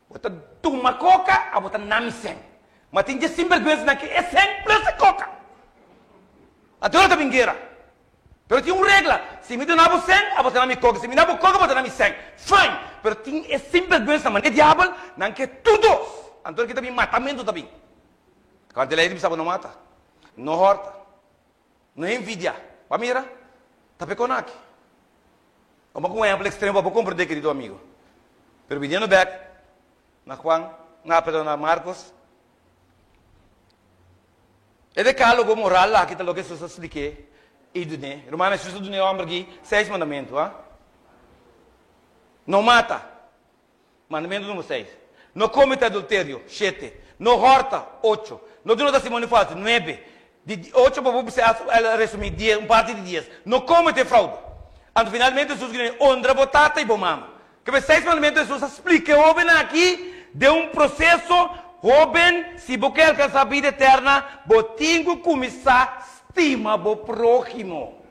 Bo ta tuma koka, abo ta nami sen. Ma tin dje sinberguensanan ke e sen plus e koka. Anto ora ta bin gera. Pero tin un regla, si mi duna bo sen, abo ta nami koka. Si mi duna bo koka, bo ta nami sen. Fine! Pero tin e sinberguensanan, manera e diabel, nan ke tur dos. Anto ora ke ta bin matamentu ta bin. Kante lei ta bisa bo no mata, no hòrta. No envidia. Bo a mira? Ta pekon aki. Bo a un ehempel extremo pa bo comprende, kerido amigo. Pero biniendo bek na Juan, na perdon, na Marcos, e decálogo moral aki ta loke Hesus a spliké i dun'é. Rumannan, Hesus a duna e hòmber aki seis mandamentu, ha? No mata, mandamentu numero seis. No komete adulterio, shete. No hòrta, ocho. No duna testimonio falsu, nuebe. Di ocho pa bo bisa el a resumí dies, un parti di dies. No komete fraude. Anto finalmente Hesus gina honra bo tata i bo mama. Kebe seis mandamentu Hesus a splika e hóbennan aki den un proseso, Hóben, si bo ke alkansá bida eterna, bo tin ku kuminsá stima bo próhimo.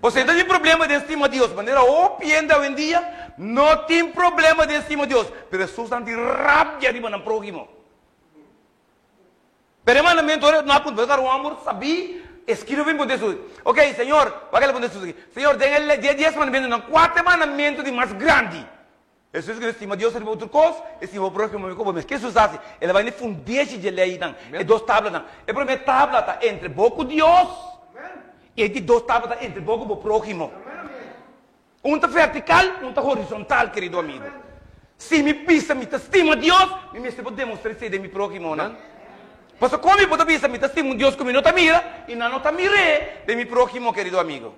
Bo no tin problema den stima Dios, manera hopi hende awendia no tin problema den stima Dios, pero Hesus nan tin rabia riba nan próhimo. Pero e mandamentu ora no a puntra, pasobra un hòmber sabí e skirbi bin puntra Hesus, Ok, Señor, wak el a puntra Hesus aki, Señor, den e di e dies mandamentunan, kua ta e mandamentu di mas grandi? Hesus kere stima Dios riba otro kos, e stima bo próhimo mihó ku bo mes. Ke Hesus hasi? El a bai na e fundeshi dje leinan, e dos tablanan. E promé tabla ta entre bo ku Dios, i e di dos tabla ta entre bo ku bo próhimo. Un ta vertikal, un ta horizontal, kerido amigo. Si mi bisa mi ta stima Dios, mi mester por demostra esei den mi próhimonan. Pasobra kon mi por ta bisa mi ta stima un Dios ku mi no ta mira i nan no ta mir'é den mi próhimo, kerido amigo?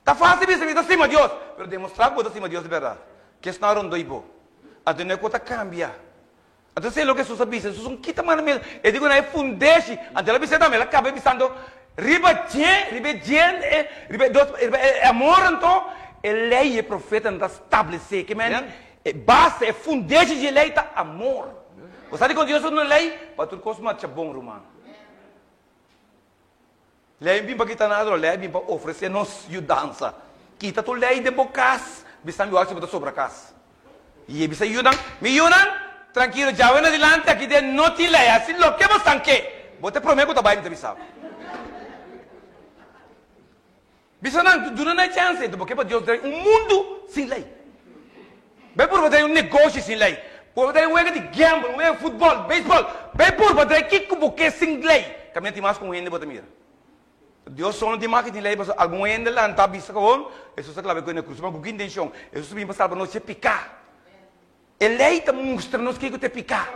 Ta fásil bisa mi ta stima Dios, pero demostrá ku bo ta stima Dios di bèrdat. Kesnan rondó i bo. Anto no e ku ta kambia. Anto esei loke Hesus a bisa. Hesus un kita mandamentu. E di ku nan e fundeshi. Anto el a bisa tambe, el a kaba bisando, Riba dje, riba e dje, riba e dos, riba e amor anto, e lei i e profetanan ta stablesé. Ke men e base, e fundeshi di e lei ta amor. Bo sa dikon Dios a duna lei? Pa tur kos marcha bon, ruman. Lei bin pa kita nada, pero lei bin pa ofresé nos yudansa. Kita tur lei den bo kas, bisa mi wak si bo ta sobra kas. I e bisa yunan, Mi yunan, trankilo, djawe na dilanti aki den no tin lei, hasi loke bo san ke. Bo ta e promé ku ta bai, mi ta bisa bo. Bisa nan, duna nan e chèns ei, bo ke pa Dios drei un mundu sin lei. Bai purba drei un negoshi sin lei. Purba drei un wega di gamble, un wega di futbòl, beisbòl. Bai purba drei kiko bo ke sin lei. Kaminda tin mas ku un hende bo ta mira. Dios so no tin mas ke tin lei pasobra algun hende lanta bisa kobon, Hesus a klaba e na krus. Ma ku ki intenshon? Hesus a bini pa salba nos dje piká. E lei ta mustra nos kiko ta e piká.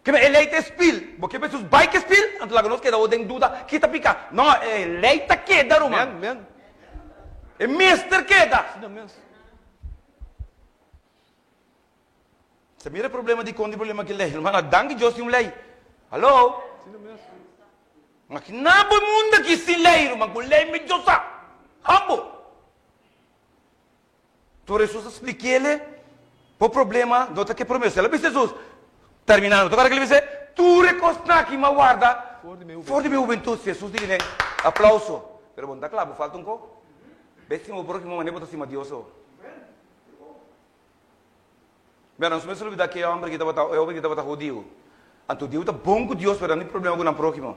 Keme e lei ta e spil. Bo ke pa Hesus bai ke spil? Anto laga nos keda den duda ki ta piká. No, e lei ta keda, ruman. E mester keda. Sa mira e problema dikon di problema ki lei. Ruman, danki Dios tin un lei. Hallo? Makina bo e mundu aki sin lei, ruman, ku lei mi Dios sa. Hambo. Tur Hesus a splik'ele bo problema no ta ke prome. El a bisa Hesus, terminando, ta kòrda ke el a bisa? Tur e kosnan aki mi a warda for di mi hubentut. Hesus di kine, aplauso. Pero bo no ta kla, bo falta un kos. Bai stima bo próhimo manera bo ta stima Dios awo. Mira, nos mester olbida ke e hòmber aki tabata, e hóben aki tabata hudiu. Anto hudiu ta bon ku Dios, pero nan tin problema ku nan próhimo.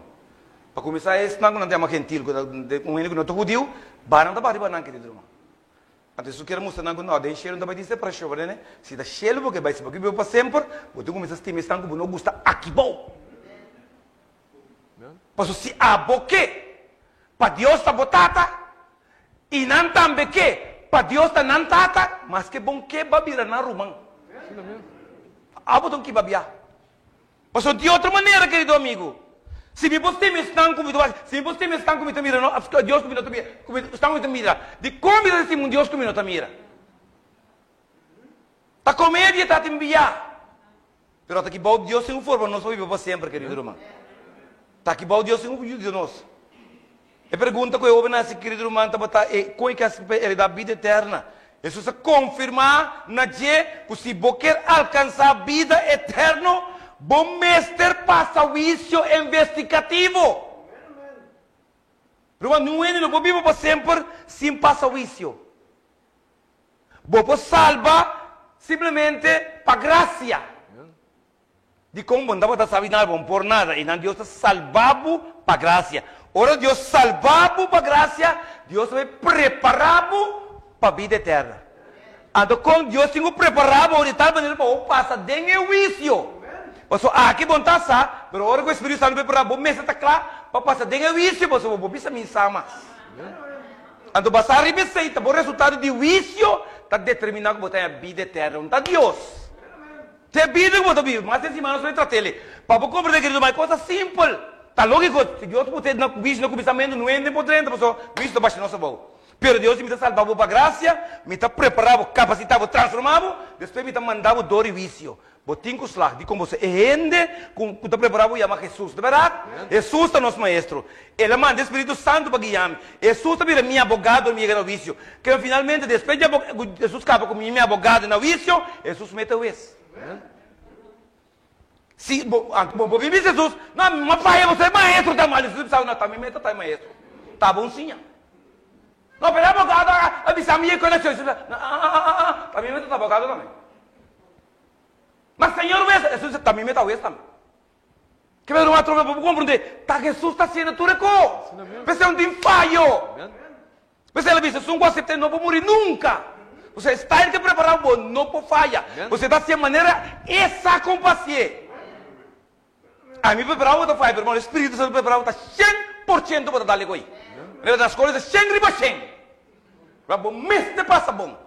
Pa kuminsá esnan ku nan ta yama gentil, ku ta un hende ku no ta hudiu, banan ta baha riba nan, kerido ruman. Anto Hesus kier mustra nan ku no, den shelu no ta bai tin separashon, bo tende? Si ta shelu bo ke bai, si bo ke biba pa semper, bo tin kuminsá stima esnan ku bo no gusta aki bou. Pasobra si abo ke pa Dios ta bo Tata, i nan tambe ke pa Dios ta nan Tata, maske bon ke ba bira nan ruman. Abo ta un kiba bia. Pasobra di otro manera, kerido amigu, si mi por stima esnan ku mi ta wak, si mi por stima esnan ku mi ta mira, no, Dios ku mi no ta mira, ku mi, esnan ku mi ta mira, dikon mi ta stima un Dios ku mi no ta mira? Ta komedia ta tin bia. Pero ta ki bou Dios tin un forma nos pa biba pa semper, kerido ruman. Ta ki bou Dios tin un yuda nos. E pregunta ku e hoben hasi, kerido ruman, tabata e kon e ke hasi pa heredá bida eterna. Hesus a konfirmá na dje ku si bo kier alkansá bida eterno, bo mester pasa huisio investigativo. Ruman, niun hende no por biba pa semper sin pasa huisio. Bo por salba simplemente pa gracia. Dikon bo no tabata sabi nada, bo no por nada, i nan Dios ta salba bo pa gracia. Ora Dios salba bo pa gracia, Dios ta bay prepara bo pa bida eterna. Anto kon Dios tin ku prepara bo di tal manera pa bo pasa den e huisio? Pasobra aki bo no ta sa, pero ora ku e Spiritu Santu prepara bo, bo mester ta kla pa pasa den e huisio, pasobra bo bisa mi sa mas. Anto basá riba esei ta bo resultado di huisio ta determiná ku bo ta haña bida eterno. No ta Dios. Ta e bida ku bo ta biba. Mas den siman nos lo trat'el. Pa bo komprendé kerido, ma e kos ta simpel. Ta lógiko, si Dios put'é na huisio na kuminsamentu, no hende por drenta pasobra huisio ta basha nos abou. Pero Dios di mi ta salba bo pa grasia, mi ta prepará bo, kapasitá bo, transformá bo, despues mi ta manda bo dor di huisio. Bo tin ku slag di kon bo e hende ku ku ta prepará bo yama Hesus. Ta bèrdat? Hesus ta nos Maestro. El a manda e Spiritu Santu pa guia mi. Hesus ta bira mi abogado ora mi yega na huisio. Kende finalmente despues di ku Hesus kaba ku mi mi abogado na huisio, Hesus mete hues. Si bo anto bo por bisa Hesus, No, mi a faya bo, e maestro ta mal. Hesus a bisa, No, ta mi meta ta e maestro. Ta bo nsiña. No, pero e abogado a bisa mi e kos. Hesus a bisa, No, ta mi meta ta abogado tambe. Ma Señor wes, Hesus dice, ta mi meta wes tambe. Ke men ruman atrobe pa bo komprende, ta Hesus ta hasiendo tur e kos. P'esei no tin fayo. P'esei el a bisa, esun ku asept'é no por muri nunka. Osea, e style ke prepará bo no por faya. Osea, ta hasié manera e sa kon pa hasié. Ami prepará bo ta faya, pero hermano, e Spiritu Santu prepará bo ta 100% bo ta dal e koi. Manera na skol e ta shen riba shen. Bo mester pasa bon.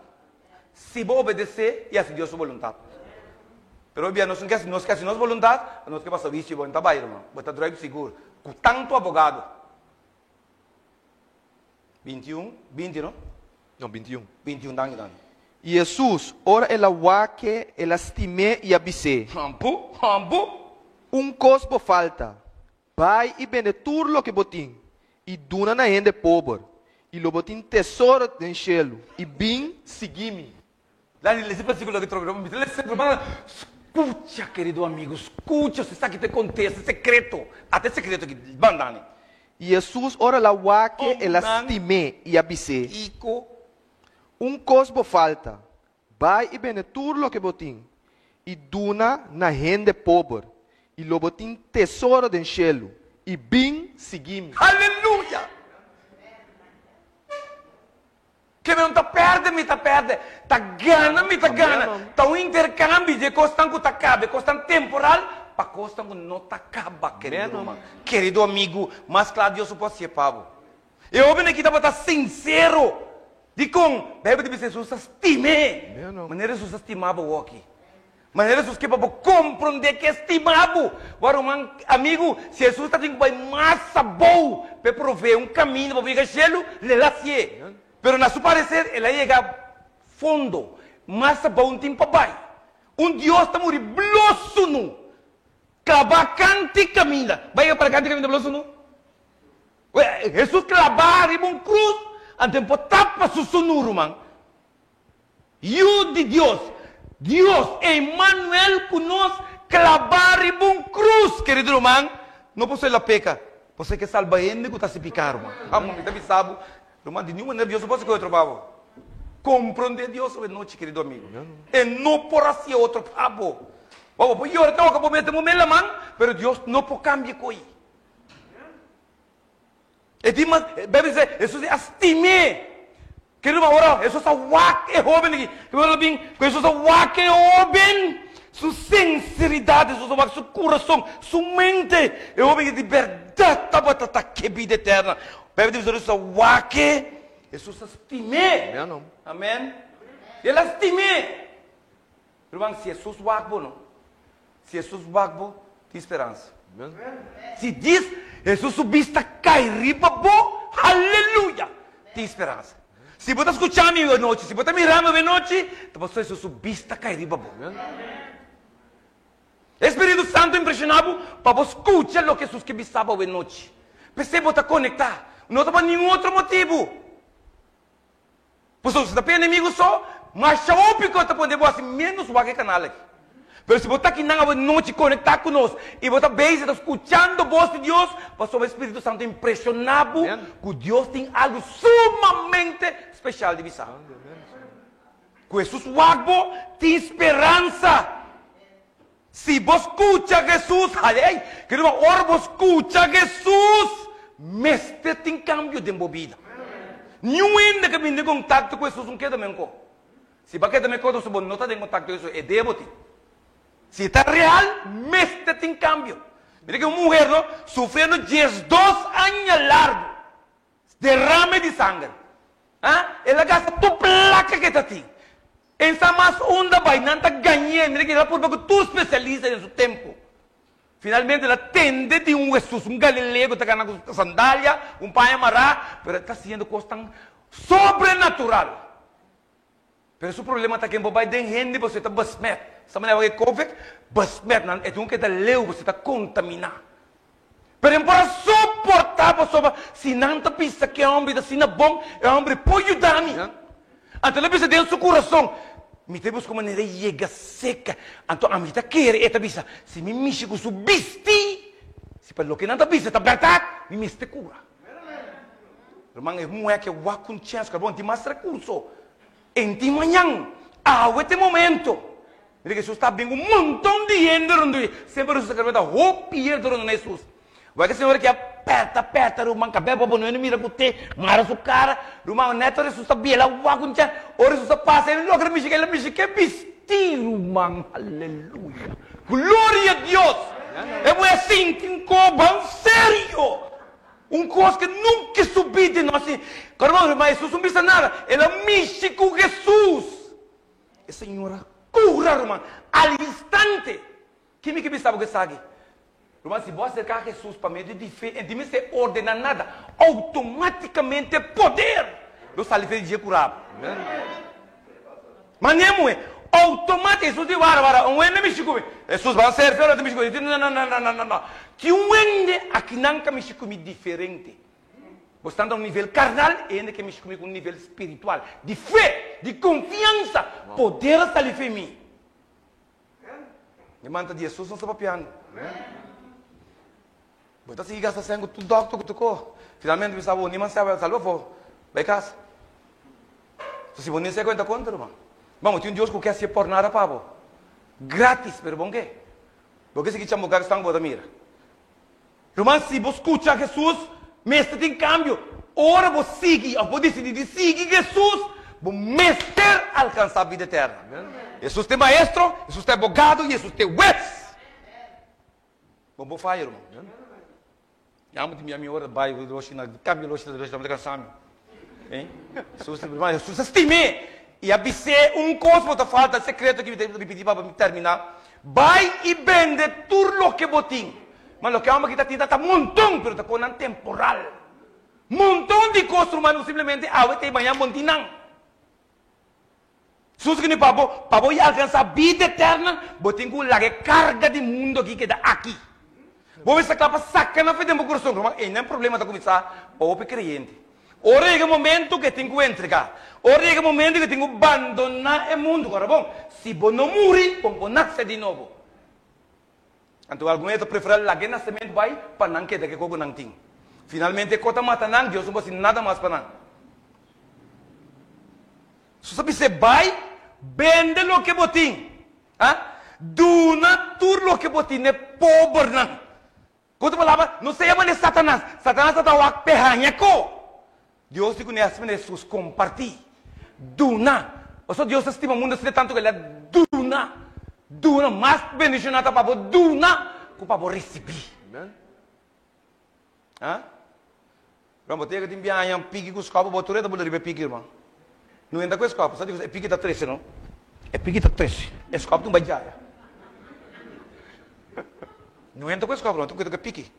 Si bo obedesé i hasi Dios su boluntat. Pero hoy bia nos no ke hasi, nos ke hasi nos boluntat, nos ke pasa wisio, bo no ta bai ruman, bo ta druip sigur ku tantu abogado. 21, 20 no? No, 21. 21, danki danki. I Hesus, ora el a wak e, el a stim'é i a bis'é. Hambu, hambu. Un kos bo falta, Bai i bende tur loke bo tin, i duna na hende pober, i lo bo tin tesoro den shelu, i bin, sigui mi. Lani lesa e versikulo aki trobe, mi ta lesa e ruman, skucha kerido amigo, skucha, esaki ta e kontesta, e sekreto, ata e sekreto aki, ban Dani. I Hesus ora el a wak e, el a stim'é, i a bis'é, Kiko? Un kos bo falta, Bai i bende tur loke bo tin, i duna na hende pober, i lo bo tin tesoro den shelu, i bin sigui mi. Aleluya! Ke mi no ta pèrdè, mi ta pèrdè. Ta gana, mi ta gana. Ta un interkambio di e kosnan ku ta kaba, e kosnan temporal, pa kosnan ku no ta kaba, kerido ruman, kerido amigu. Mas kla Dios no por hasié pa bo. E hóben aki tabata sinsero. Dikon? Beibel ta bisa Hesus ta stim'é. Manera Hesus ta stima bo awoki. Manera Hesus ke pa bo komprondé ke e stima bo. Bo ruman, amigu, si Hesus ta tin ku bai mas abou pa e proveé un kaminda pa bo yega shelu, lo el hasié. Pero na su pareser el a yega fondo. Mas abou no tin pa bai. Un Dios ta muri blo sunu. Klabá kanti kaminda. Bai yega para kanti kaminda blo sunu. Hesus klabá riba un krus, anto e por tapa su sunú, ruman. Yu di Dios, Dios, Emanuel ku nos, klabá riba un krus, kerido ruman, no por ser el a peka, por ser ke salba hende ku ta hasi piká, ruman. Amo, mi ta bisa bo, ruman, di niun manera Dios no por hasi ku otro pa bo. Komprondé Dios awe nochi, kerido amigo. E no por hasi otro pa bo. Bo por yora te ora bo mester momen laman, pero Dios no por kambia ko'i. E di mas, Bijbel dice, Hesus a stim'é. Querido irmão, ora Hesus a wak e hoben aki. Ku ora bin, ku Hesus a wak e hoben, su sinceridad, Hesus a wak su kurason, su mente. E hoben aki di bèrdat tabata ta ke bida eterna. Bijbel ta bisa Hesus a wak e, Hesus a stim'é. Amen. El a stim'é. Ruman, si Hesus wak bo no, si Hesus wak bo, tin speransa. Si dis Hesus su bista kai riba bo, haleluya! Tin speransa. Si bo ta skucha mi anochi, si bo ta mira mi anochi, ta pasobra Hesus su bista kai riba bo. E Spiritu Santu impresiona bo pa bo skucha loke Hesus ke bisa bo anochi. P'esei bo ta konektá. No ta pa ningun otro motibu. Pasobra si ta pa enemigo so, masha hopi ku ta pone bo hasi ménos wak e kanal aki. Pero si bo ta akinan awe nochi konektá ku nos i bo ta bezig ta skuchando bos di Dios, pasobra e Spiritu Santu impreshoná bo ku Dios tin algu sumamente speshal di bisa. Ku Hesus wak bo, tin speransa. Si bo skucha Hesus, alei, kere diba ora bo skucha Hesus, mester tin kambio den bo bida. Niun hende ke bini den kontakto ku Hesus no keda menkó. Si bo a keda menkó, entonces bo no ta den kontakto ku Hesus, e debo tin. Si ta real, mester tin kambio. Mira ke un muher no, sufriendo diesdos aña largu, derame di sanger. Ah, el a gasta tur plaka ku e ta tin. En sa mas unda bai, nan ta gañ'é. Mira ku el a purba ku tur spesialista den su tempu. Finalmente el a tende di un Hesus, un galileo ku ta gana ku sandalia, un paña mará, pero e ta hasiendo kosnan sobrenatural. Pero su problema ta ken bo bai den hende pasobra e ta besmet. Sa manera wak e covid? Besmet nan e tin un keda leu pasobra e ta kontaminá. Pero e por a soportá pasobra si nan ta bisa ku e hòmber ta asina bon, e hòmber por yuda mi. Anto el a bisa den su kurason, Mi ta buska un manera di yega seka. Anto ami ta kere, e ta bisa, si mi mishi ku su bistí, si pa loke nan ta bisa ta bèrdat, mi mester kura. Ruman, e muhé ke wak un chèns, ku a bon tin mas rekurso, en tin mañan, awe ta e momento. Mira ku Hesus ta bin un monton di hende rondó di, semper Hesus ta kere ta hopi hende rondó na Hesus. Wak e señora ki a pèta pèta ruman kabè pa bo no hende mira ku te mara su kara, ruman nèt ora Hesus ta biela wak un chèns, ora Hesus a pasa el logra mishi el a mishi ke bistí ruman, aleluya, gloria a Dios! E muhé sinti un koban serio, un kos ke nunka e subi den nos, ruman Hesus no bisa nada, el a mishi ku Hesus. E señora cura, ruman, al instante. Ken mi ke bisa bo esaki? Ruman, si bo acerca Jesus pa medio di fe, en di mester ordena nada, automaticamente poder lo sali fe di dje cura bo. Mane muhe, automatic, Jesus di, wara, wara, un hende mishi cu mi. Jesus, ban serfi ora ta mishi cu mi. Di, no, no, no, no, no, no. Tin un hende akinan ka mishi cu mi diferente. Bo sta na un nivel karnal, e hende ke mishi ku mi ku un nivel spiritual, di fe, di konfiansa, poder a sali fe mi. Mi manta di Hesus nos ta papiando. Bo ta sigui gasta sèn ku tur dòkter ku tur ko. Finalmente mi sa bo niman sèba sali afó, bai kas. So si bo ni sè kuenta konta ruman. Bon, bo tin un Dios ku ke hasié por nada pa bo. Gratis, pero bon ke? Bo ke sigui chambuká ku esnan ku bo ta mira. Ruman, si bo skucha Hesus, mester tin kambio. Ora bo sigui òf bo disidí di sigui Hesus, bo mester alkansá bida eterno. Hesus ta e maestro, Hesus ta e abogado i Hesus ta e hues. Bo no por faya, ruman. Ya mi tin mi ora bai roshi na kambio roshi na roshi ta kansa mi. Hesus, ruman, Hesus a stim'é i a bis'é un kos bo ta falta, sekreto ki mi ta ripití pa mi terminá, Bai i bende tur loke bo tin. Ma loke homber ki ta tin ta ta monton, pero ta konan temporal. Monton di kos ruman ku simplemente awe ta i mañan bon tin nan. Sus kini pa bo, pa bo alkansa bida eterna, bo tin ku laga e karga di mundu aki keda aki. Bo mester kla pa saka nan fe den bo kurason. Ruman, einan problema ta kuminsá pa hopi kreyente. Ora yega e momento ku e tin ku entregá. Ora yega e momento ku e tin ku bandoná e mundu. Ora bon, si bo no muri, bo no por nase di nobo. Anto algun hende ta preferá laga e nasementu bai pa nan keda ku e kos ku nan tin. Finalmente e kos ta mata nan, Dios no por hasi nada mas pa nan. Sus a bis'é, Bai, bende loke bo tin, a duna tur loke bo tin n'e pobernan. Ku otro palabra, no sea manera Satanas. Satanas ta ta wak p'e haña ko. Dios di kuné hasi manera Hesus, kompartí, duna. Pasobra Dios ta stima mundu asina tantu ku el a duna, duna. Mas bendishoná ta pa bo duna ku pa bo risibí. Ha? Ruman, bo ta yega tin biaha haña un piki ku skòp, bo tur e ta bula riba e piki, ruman. No entra ku e skòp. Sa di ku e piki ta trese, no? E piki ta trese. E skòp tin un bai djaya. No entra ku e skòp, ruman, tin ku e piki.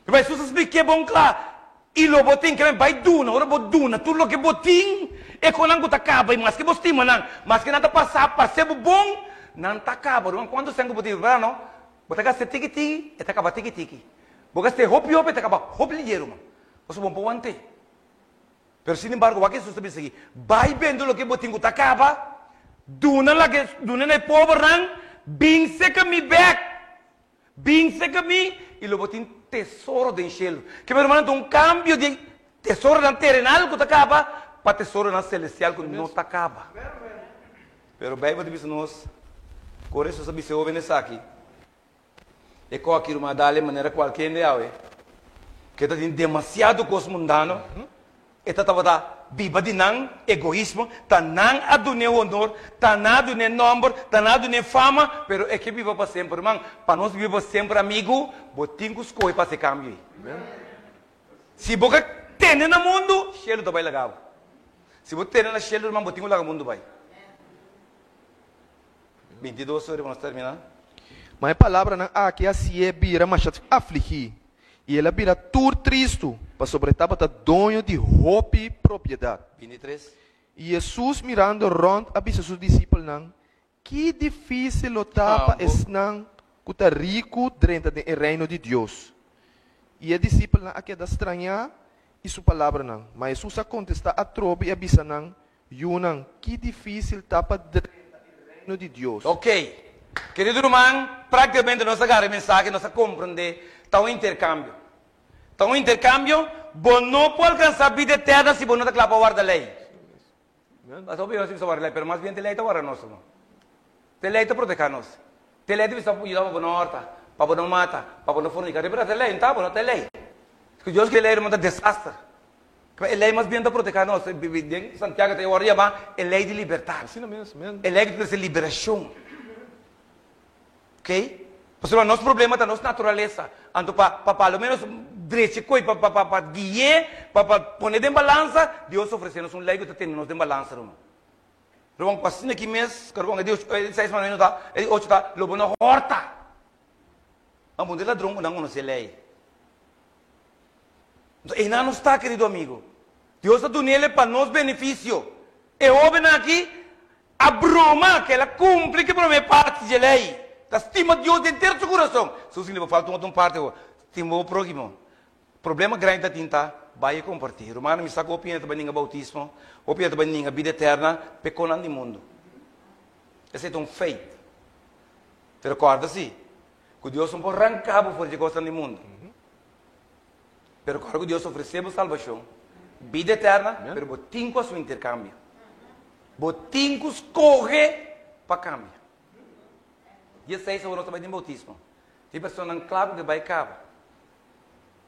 Ruman, Hesus a splik'é bon kla, I lo bo tin ke bai duna, ora bo duna tur loke bo tin, e konan ku ta kaba, i maske bo stima nan, maske nan ta pasa, parse bo bon, nan ta kaba. Ruman, kuantu sèn ku bo tin? Bra, no? Bo ta gasta tiki tiki, e ta kaba tiki tiki. Bo gasta hopi hopi, e ta kaba hopi liger, ruman. Pasobra bo no por want'é. Pero sin embargo, wak Hesus ta bisa aki, Bai bende loke bo tin ku ta kaba, duna lake, duna na e pobernan, bin seka mi bèk. Bin seka mi, i lo bo tin tesoro den shelu. Ke mi rumannan ta un kambio di tesoronan terenal ku ta kaba pa tesoronan selestial ku no ta kaba. Pero Bijbel ta bisa nos, Ora Hesus a bisa e hoben esaki, e koki ruman dale manera kualke hende awe, ke ta tin demasiado kos mundano, e ta tabata biba di nan egoismo, ta nan a dun'é honor, ta nan a dun'é nòmber, ta nan a dun'é fama, pero e ke biba pa semper. Ruman, pa nos biba pa semper amigu, bo tin ku skohe pa hasi e kambio ei. Si bo ka tene na mundu, shelu ta bai laga bo. Si bo tene na shelu ruman bo tin ku laga mundu bai. 22 sorry pa nos termina. Ma e palabranan aki a hasié bira masha afligí, i el a bira tur tristu, pasobra e tabata doño di hopi propiedat. 23. I Hesus mirando rònt a bisa su disipelnan, Ki difísil lo ta pa esnan ku ta riku drenta den e Reino di Dios! I e disipelnan a keda strañá i su palabranan. Ma Hesus a kontestá atrobe i a bisa nan, Yunan, ki difísil ta pa drenta e Reino di Dios! Ok. Kerido ruman, práktikamente nos a gara e mensahe, nos a komprendé, ta un interkambio. Ta un interkambio, bo no por alkansá bida eterna si bo no ta kla pa warda lei. Mas hopi nos bisa warda lei, pero mas bien te lei ta warda nos, ruman. Te lei ta proteha nos. Te lei ta bisa yuda pa bo no horta, pa bo no mata, pa bo no fornica. Riba ta lei, no ta bo, no ta e lei. Ku Dios ke lei, ruman, ta desaster. E lei mas bien ta proteha nos. Den Santiago ta e wòrdu yamá e lei di libertat. E lei ku ta trese liberashon. Ok? Pasobra nos problema ta nos naturalesa. Anto pa pa pa lo menos drecha e koi, pa pa pa pa gui'é, pa pa pone den balansa, Dios a ofresé nos un lei ku ta tene nos den balansa, ruman. Ruman, ku asina aki mes, ku ruman, e di ocho, e di seis mandamentu ta, e di ocho ta, lo bo no hòrta. Nan pone ladron ku nan konosé lei. Anto einan nos ta, kerido amigo. Dios a dun'el pa nos benefisio. E hóbennan aki A broma ku el a kumpli ku e promé parti dje lei, ta stima Dios di henter su kurason. Su sinti bo falta un otro parti awor, stima bo próhimo. Problema grandi ta tin ta bai e kompartí. Rumannan, mi sa ku hopi hende ta bai ninga boutismo, hopi hende ta bai ninga bida eterna p'e konan di mundu. Esei ta un feit. Pero kòrda si, ku Dios no por ranka bo for dje kosnan di mundu. Pero kòrda ku Dios ofresé bo salbashon, bida eterna, pero bo tin ku hasi un interkambio. Bo tin ku skohe pa kambia. Dia seis awor nos ta bai den boutismo. Tin personanan kla ku ke bai kaba.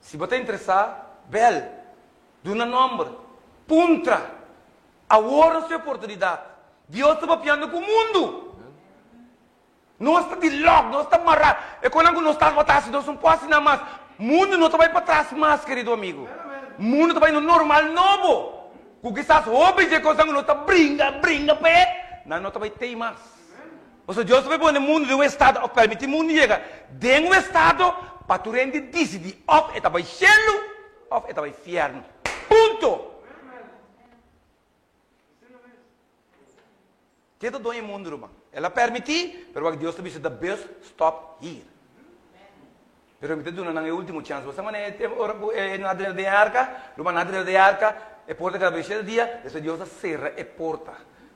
Si bo ta interesá, bèl, duna nòmber, puntra. Awor nos tin oportunidat. Dios ta papiando ku mundu. Nos ta di lòk, nos ta mará. E konan ku nos tabata hasi, nos no por hasi nan mas. Mundu no ta bai patras mas, kerido amigu. Mundu ta bai na un normal nobo. Ku kisas hopi dje kosnan ku nos ta bringa, bringa p'e, nan no ta bai tei mas. Pasobra Dios ta bai pone mundu den un estado, òf permití mundu yega den un estado pa tur hende disidí òf e ta bai shelu òf e ta bai fièrnu. Punto! Ke ta doño e mundu, ruman? El a permití, pero wak Dios ta bisa, the bus stop here. Pero mi ta duna nan e último chèns. Bo sa manera e tempu ora ku e nan a drenta den e arka? Ruman, nan a drenta den e arka, e porta keda abrí shete dia, despues Dios a sera e porta.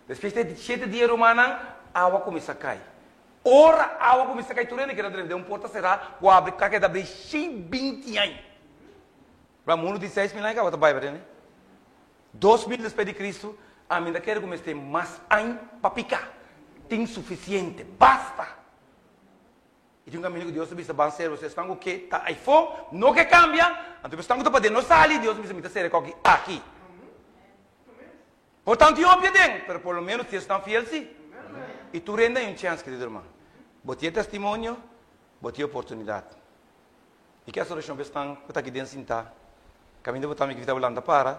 Despues di shete dia, rumannan, awa kuminsá kai. Ora awa kuminsá kai, tur hende keda drenta den un porta será ku a abrí, ku a keda abrí 120 aña. Ruman, mundu tin 6000 aña kaba ta bai, berdad? 2000 despues di Cristo, ami ta kere ku mester mas añ pa piká. Tin sufisiente. Basta! I tin un kaminda ku Dios ta bisa, Ban sera boso esnan ku ke ta aifó, no ke kambia, anto esnan ku ta paden no sali, Dios ta bisa, Mi ta sera e koki aki. Por tantu i hopia den, pero por lo menos si esnan fiel si. I tur hende hay un chèns, kerido hermano. Bo tin e testimonio, bo tin e oportunidat. I ki asorashon pa esnan ku ta aki den sintá? Kaminda bo ta mi grita bo lanta para.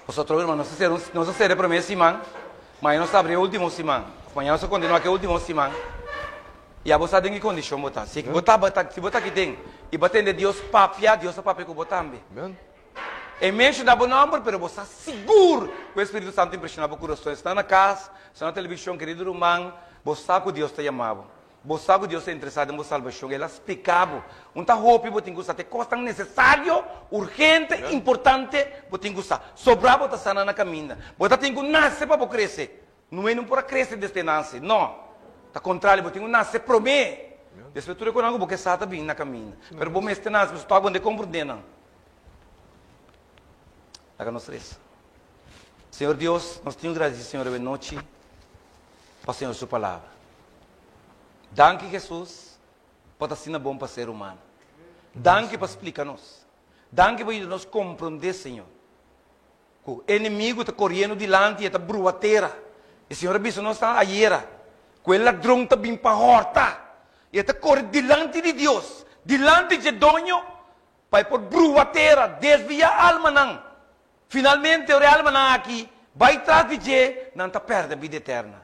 Pasobra atrobe hermano, nos a sera un, nos a sera e promé siman, mañana nos ta abri e último siman. Òf mañana nos ta kontinuá ku e último siman. I abo sa den ki kondishon bo ta. Si bo tabata, si bo ta aki den i bo a tende Dios papia, Dios a papia ku bo tambe. E menshoná bo nòmber, pero bo sa sigur ku e Spiritu Santu impreshoná bo kurason. Esnan na kas, esnan na televishon, kerido ruman, bo sa ku Dios ta yama bo. Bo sa ku Dios ta interesá den bo salbashon. El a splika bo. Un ta hopi bo tin ku sa. Ta e kosnan nesesario, urgente, importante bo tin ku sa. Sobrá bo ta sana na kaminda. Bo ta tin ku nase pa bo krese. Noe no por a krese desde nase. No. Ta kontrario, bo tin ku nase promé. Despues tur e kosnan ku bo ke sa ta bini na kaminda. Pero bo mester nase pasobra tòg bo no ta komprendé nan. Laga nos resa. Señor Dios, nos tin ku gradisí Señor awe nochi pa Señor su palabra. Danki Jesus pa ta asina bon pa ser humano. Danki pa splika nos. Danki pa yuda nos komprondé, Señor, ku enemigu ta koriendo dilanti i e ta brua tera. E Señor a bisa nos ayera ku e ladron ta bin pa hòrta i e ta kore dilanti di Dios, dilanti dje doño, pa e por brua tera, desviá almanan. Finalmente, ora e almanan aki bai tras di dje, nan ta pèrdè bida eterna.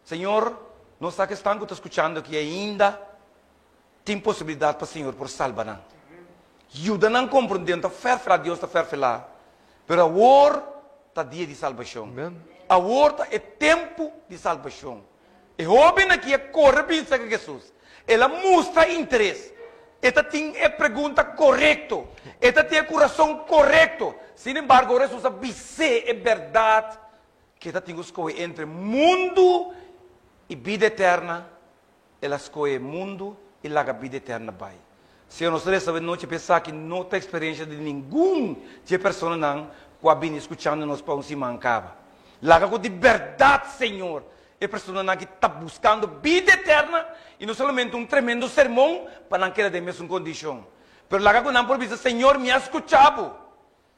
Señor, nos sa ku esnan ku ta skuchando aki ainda tin posibilidat pa Señor por salba nan. Yuda nan komprondé, no ta fèrfelá, Dios ta fèrfelá, pero awor ta dia di salbashon. Awor ta e tempu di salbashon. E hóben aki a kore bin serka Hesus. El a mustra interes. E ta tin e pregunta korekto. E ta tin e kurason korekto. Sin embargo, ora Hesus a bis'é e bèrdat ku e ta tin ku skohe entre mundu i bida eterna, el a skohe mundu i laga bida eterna bai. Señor, nos ta resa awe nochi pa esaki no ta eksperensia di ningun dje personanan ku a bini skuchando nos pa un siman kaba. Laga ku di bèrdat, Señor, e personanan aki ta buskando bida eterna i no solamente un tremendo sermon pa nan keda den mesun kondishon. Pero laga ku nan por bisa, Señor, mi a skucha bo.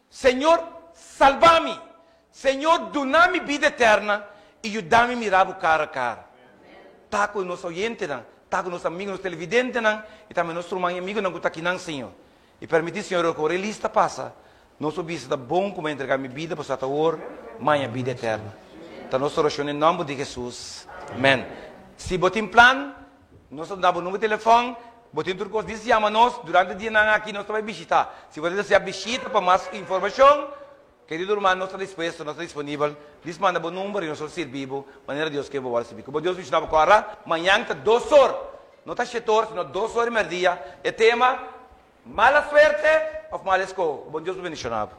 Señor, salba mi! Señor, duna mi bida eterna i yuda mi mira bo kara kara. Ta ku nos oyentenan, ta ku nos amigonan, nos televidentenan i tambe nos ruman i amigonan ku ta akinan, Señor. I permití, Señor, ora ku ora e lista pasa, nos por bisa ta bon ku mi a entregá mi bida pasobra ta awor maña bida eterna. Ta nos orashon den nòmber di Hesus. Amèn. Si bo tin plan, Nos ta duna bo number di telefòn, bo tin tur kos, dis yama nos, durante dianan aki nos ta bai bishitá. Si bo ta desea bishita pa mas informashon, kerido ruman, nos ta dispuesto, nos ta disponibel, dis manda bo number i nos lo sirbi bo manera Dios ke bo wòrdu sirbi. Ku bo Dios bishitá bo kòrda, mañan ta dos or, no ta shete or, sino dos or di mèrdia, e tema, Mala suerte òf mal eskoho? Ku bo Dios lo bendishoná bo.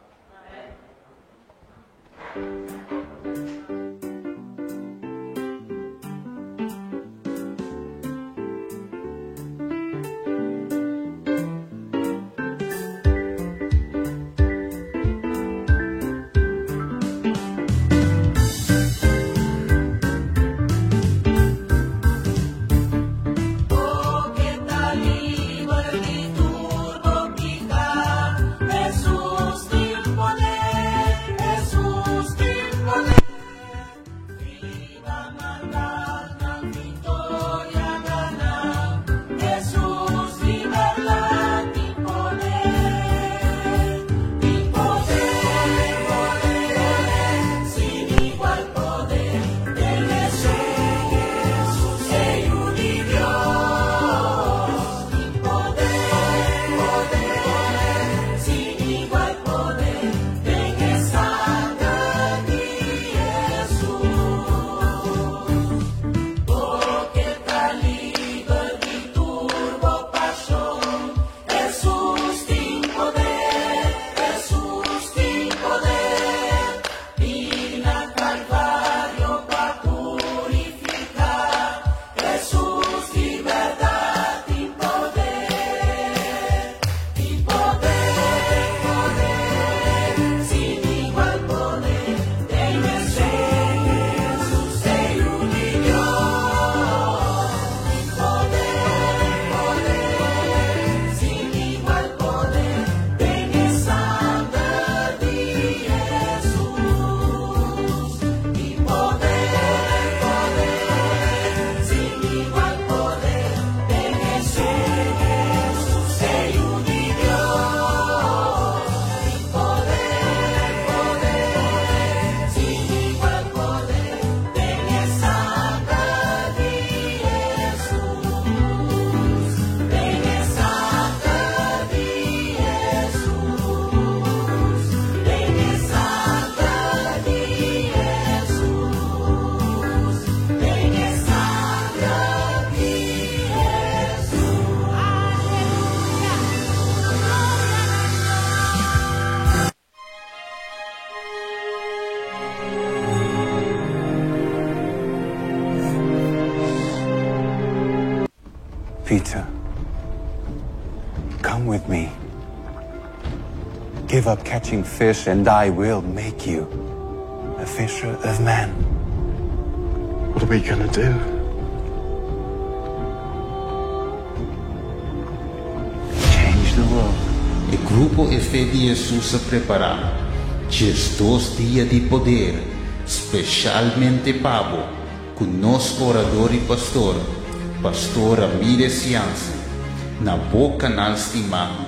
Peter, come with me. Give up catching fish and I will make you a fisher of men. What are we gonna do? Change the world. E grupo E Fe di Hesus a prepará 12 dia di poder speshalmente pa bo ku nos orador i pastor, Pastor Ramirez Jansen, na bo kanal stimá.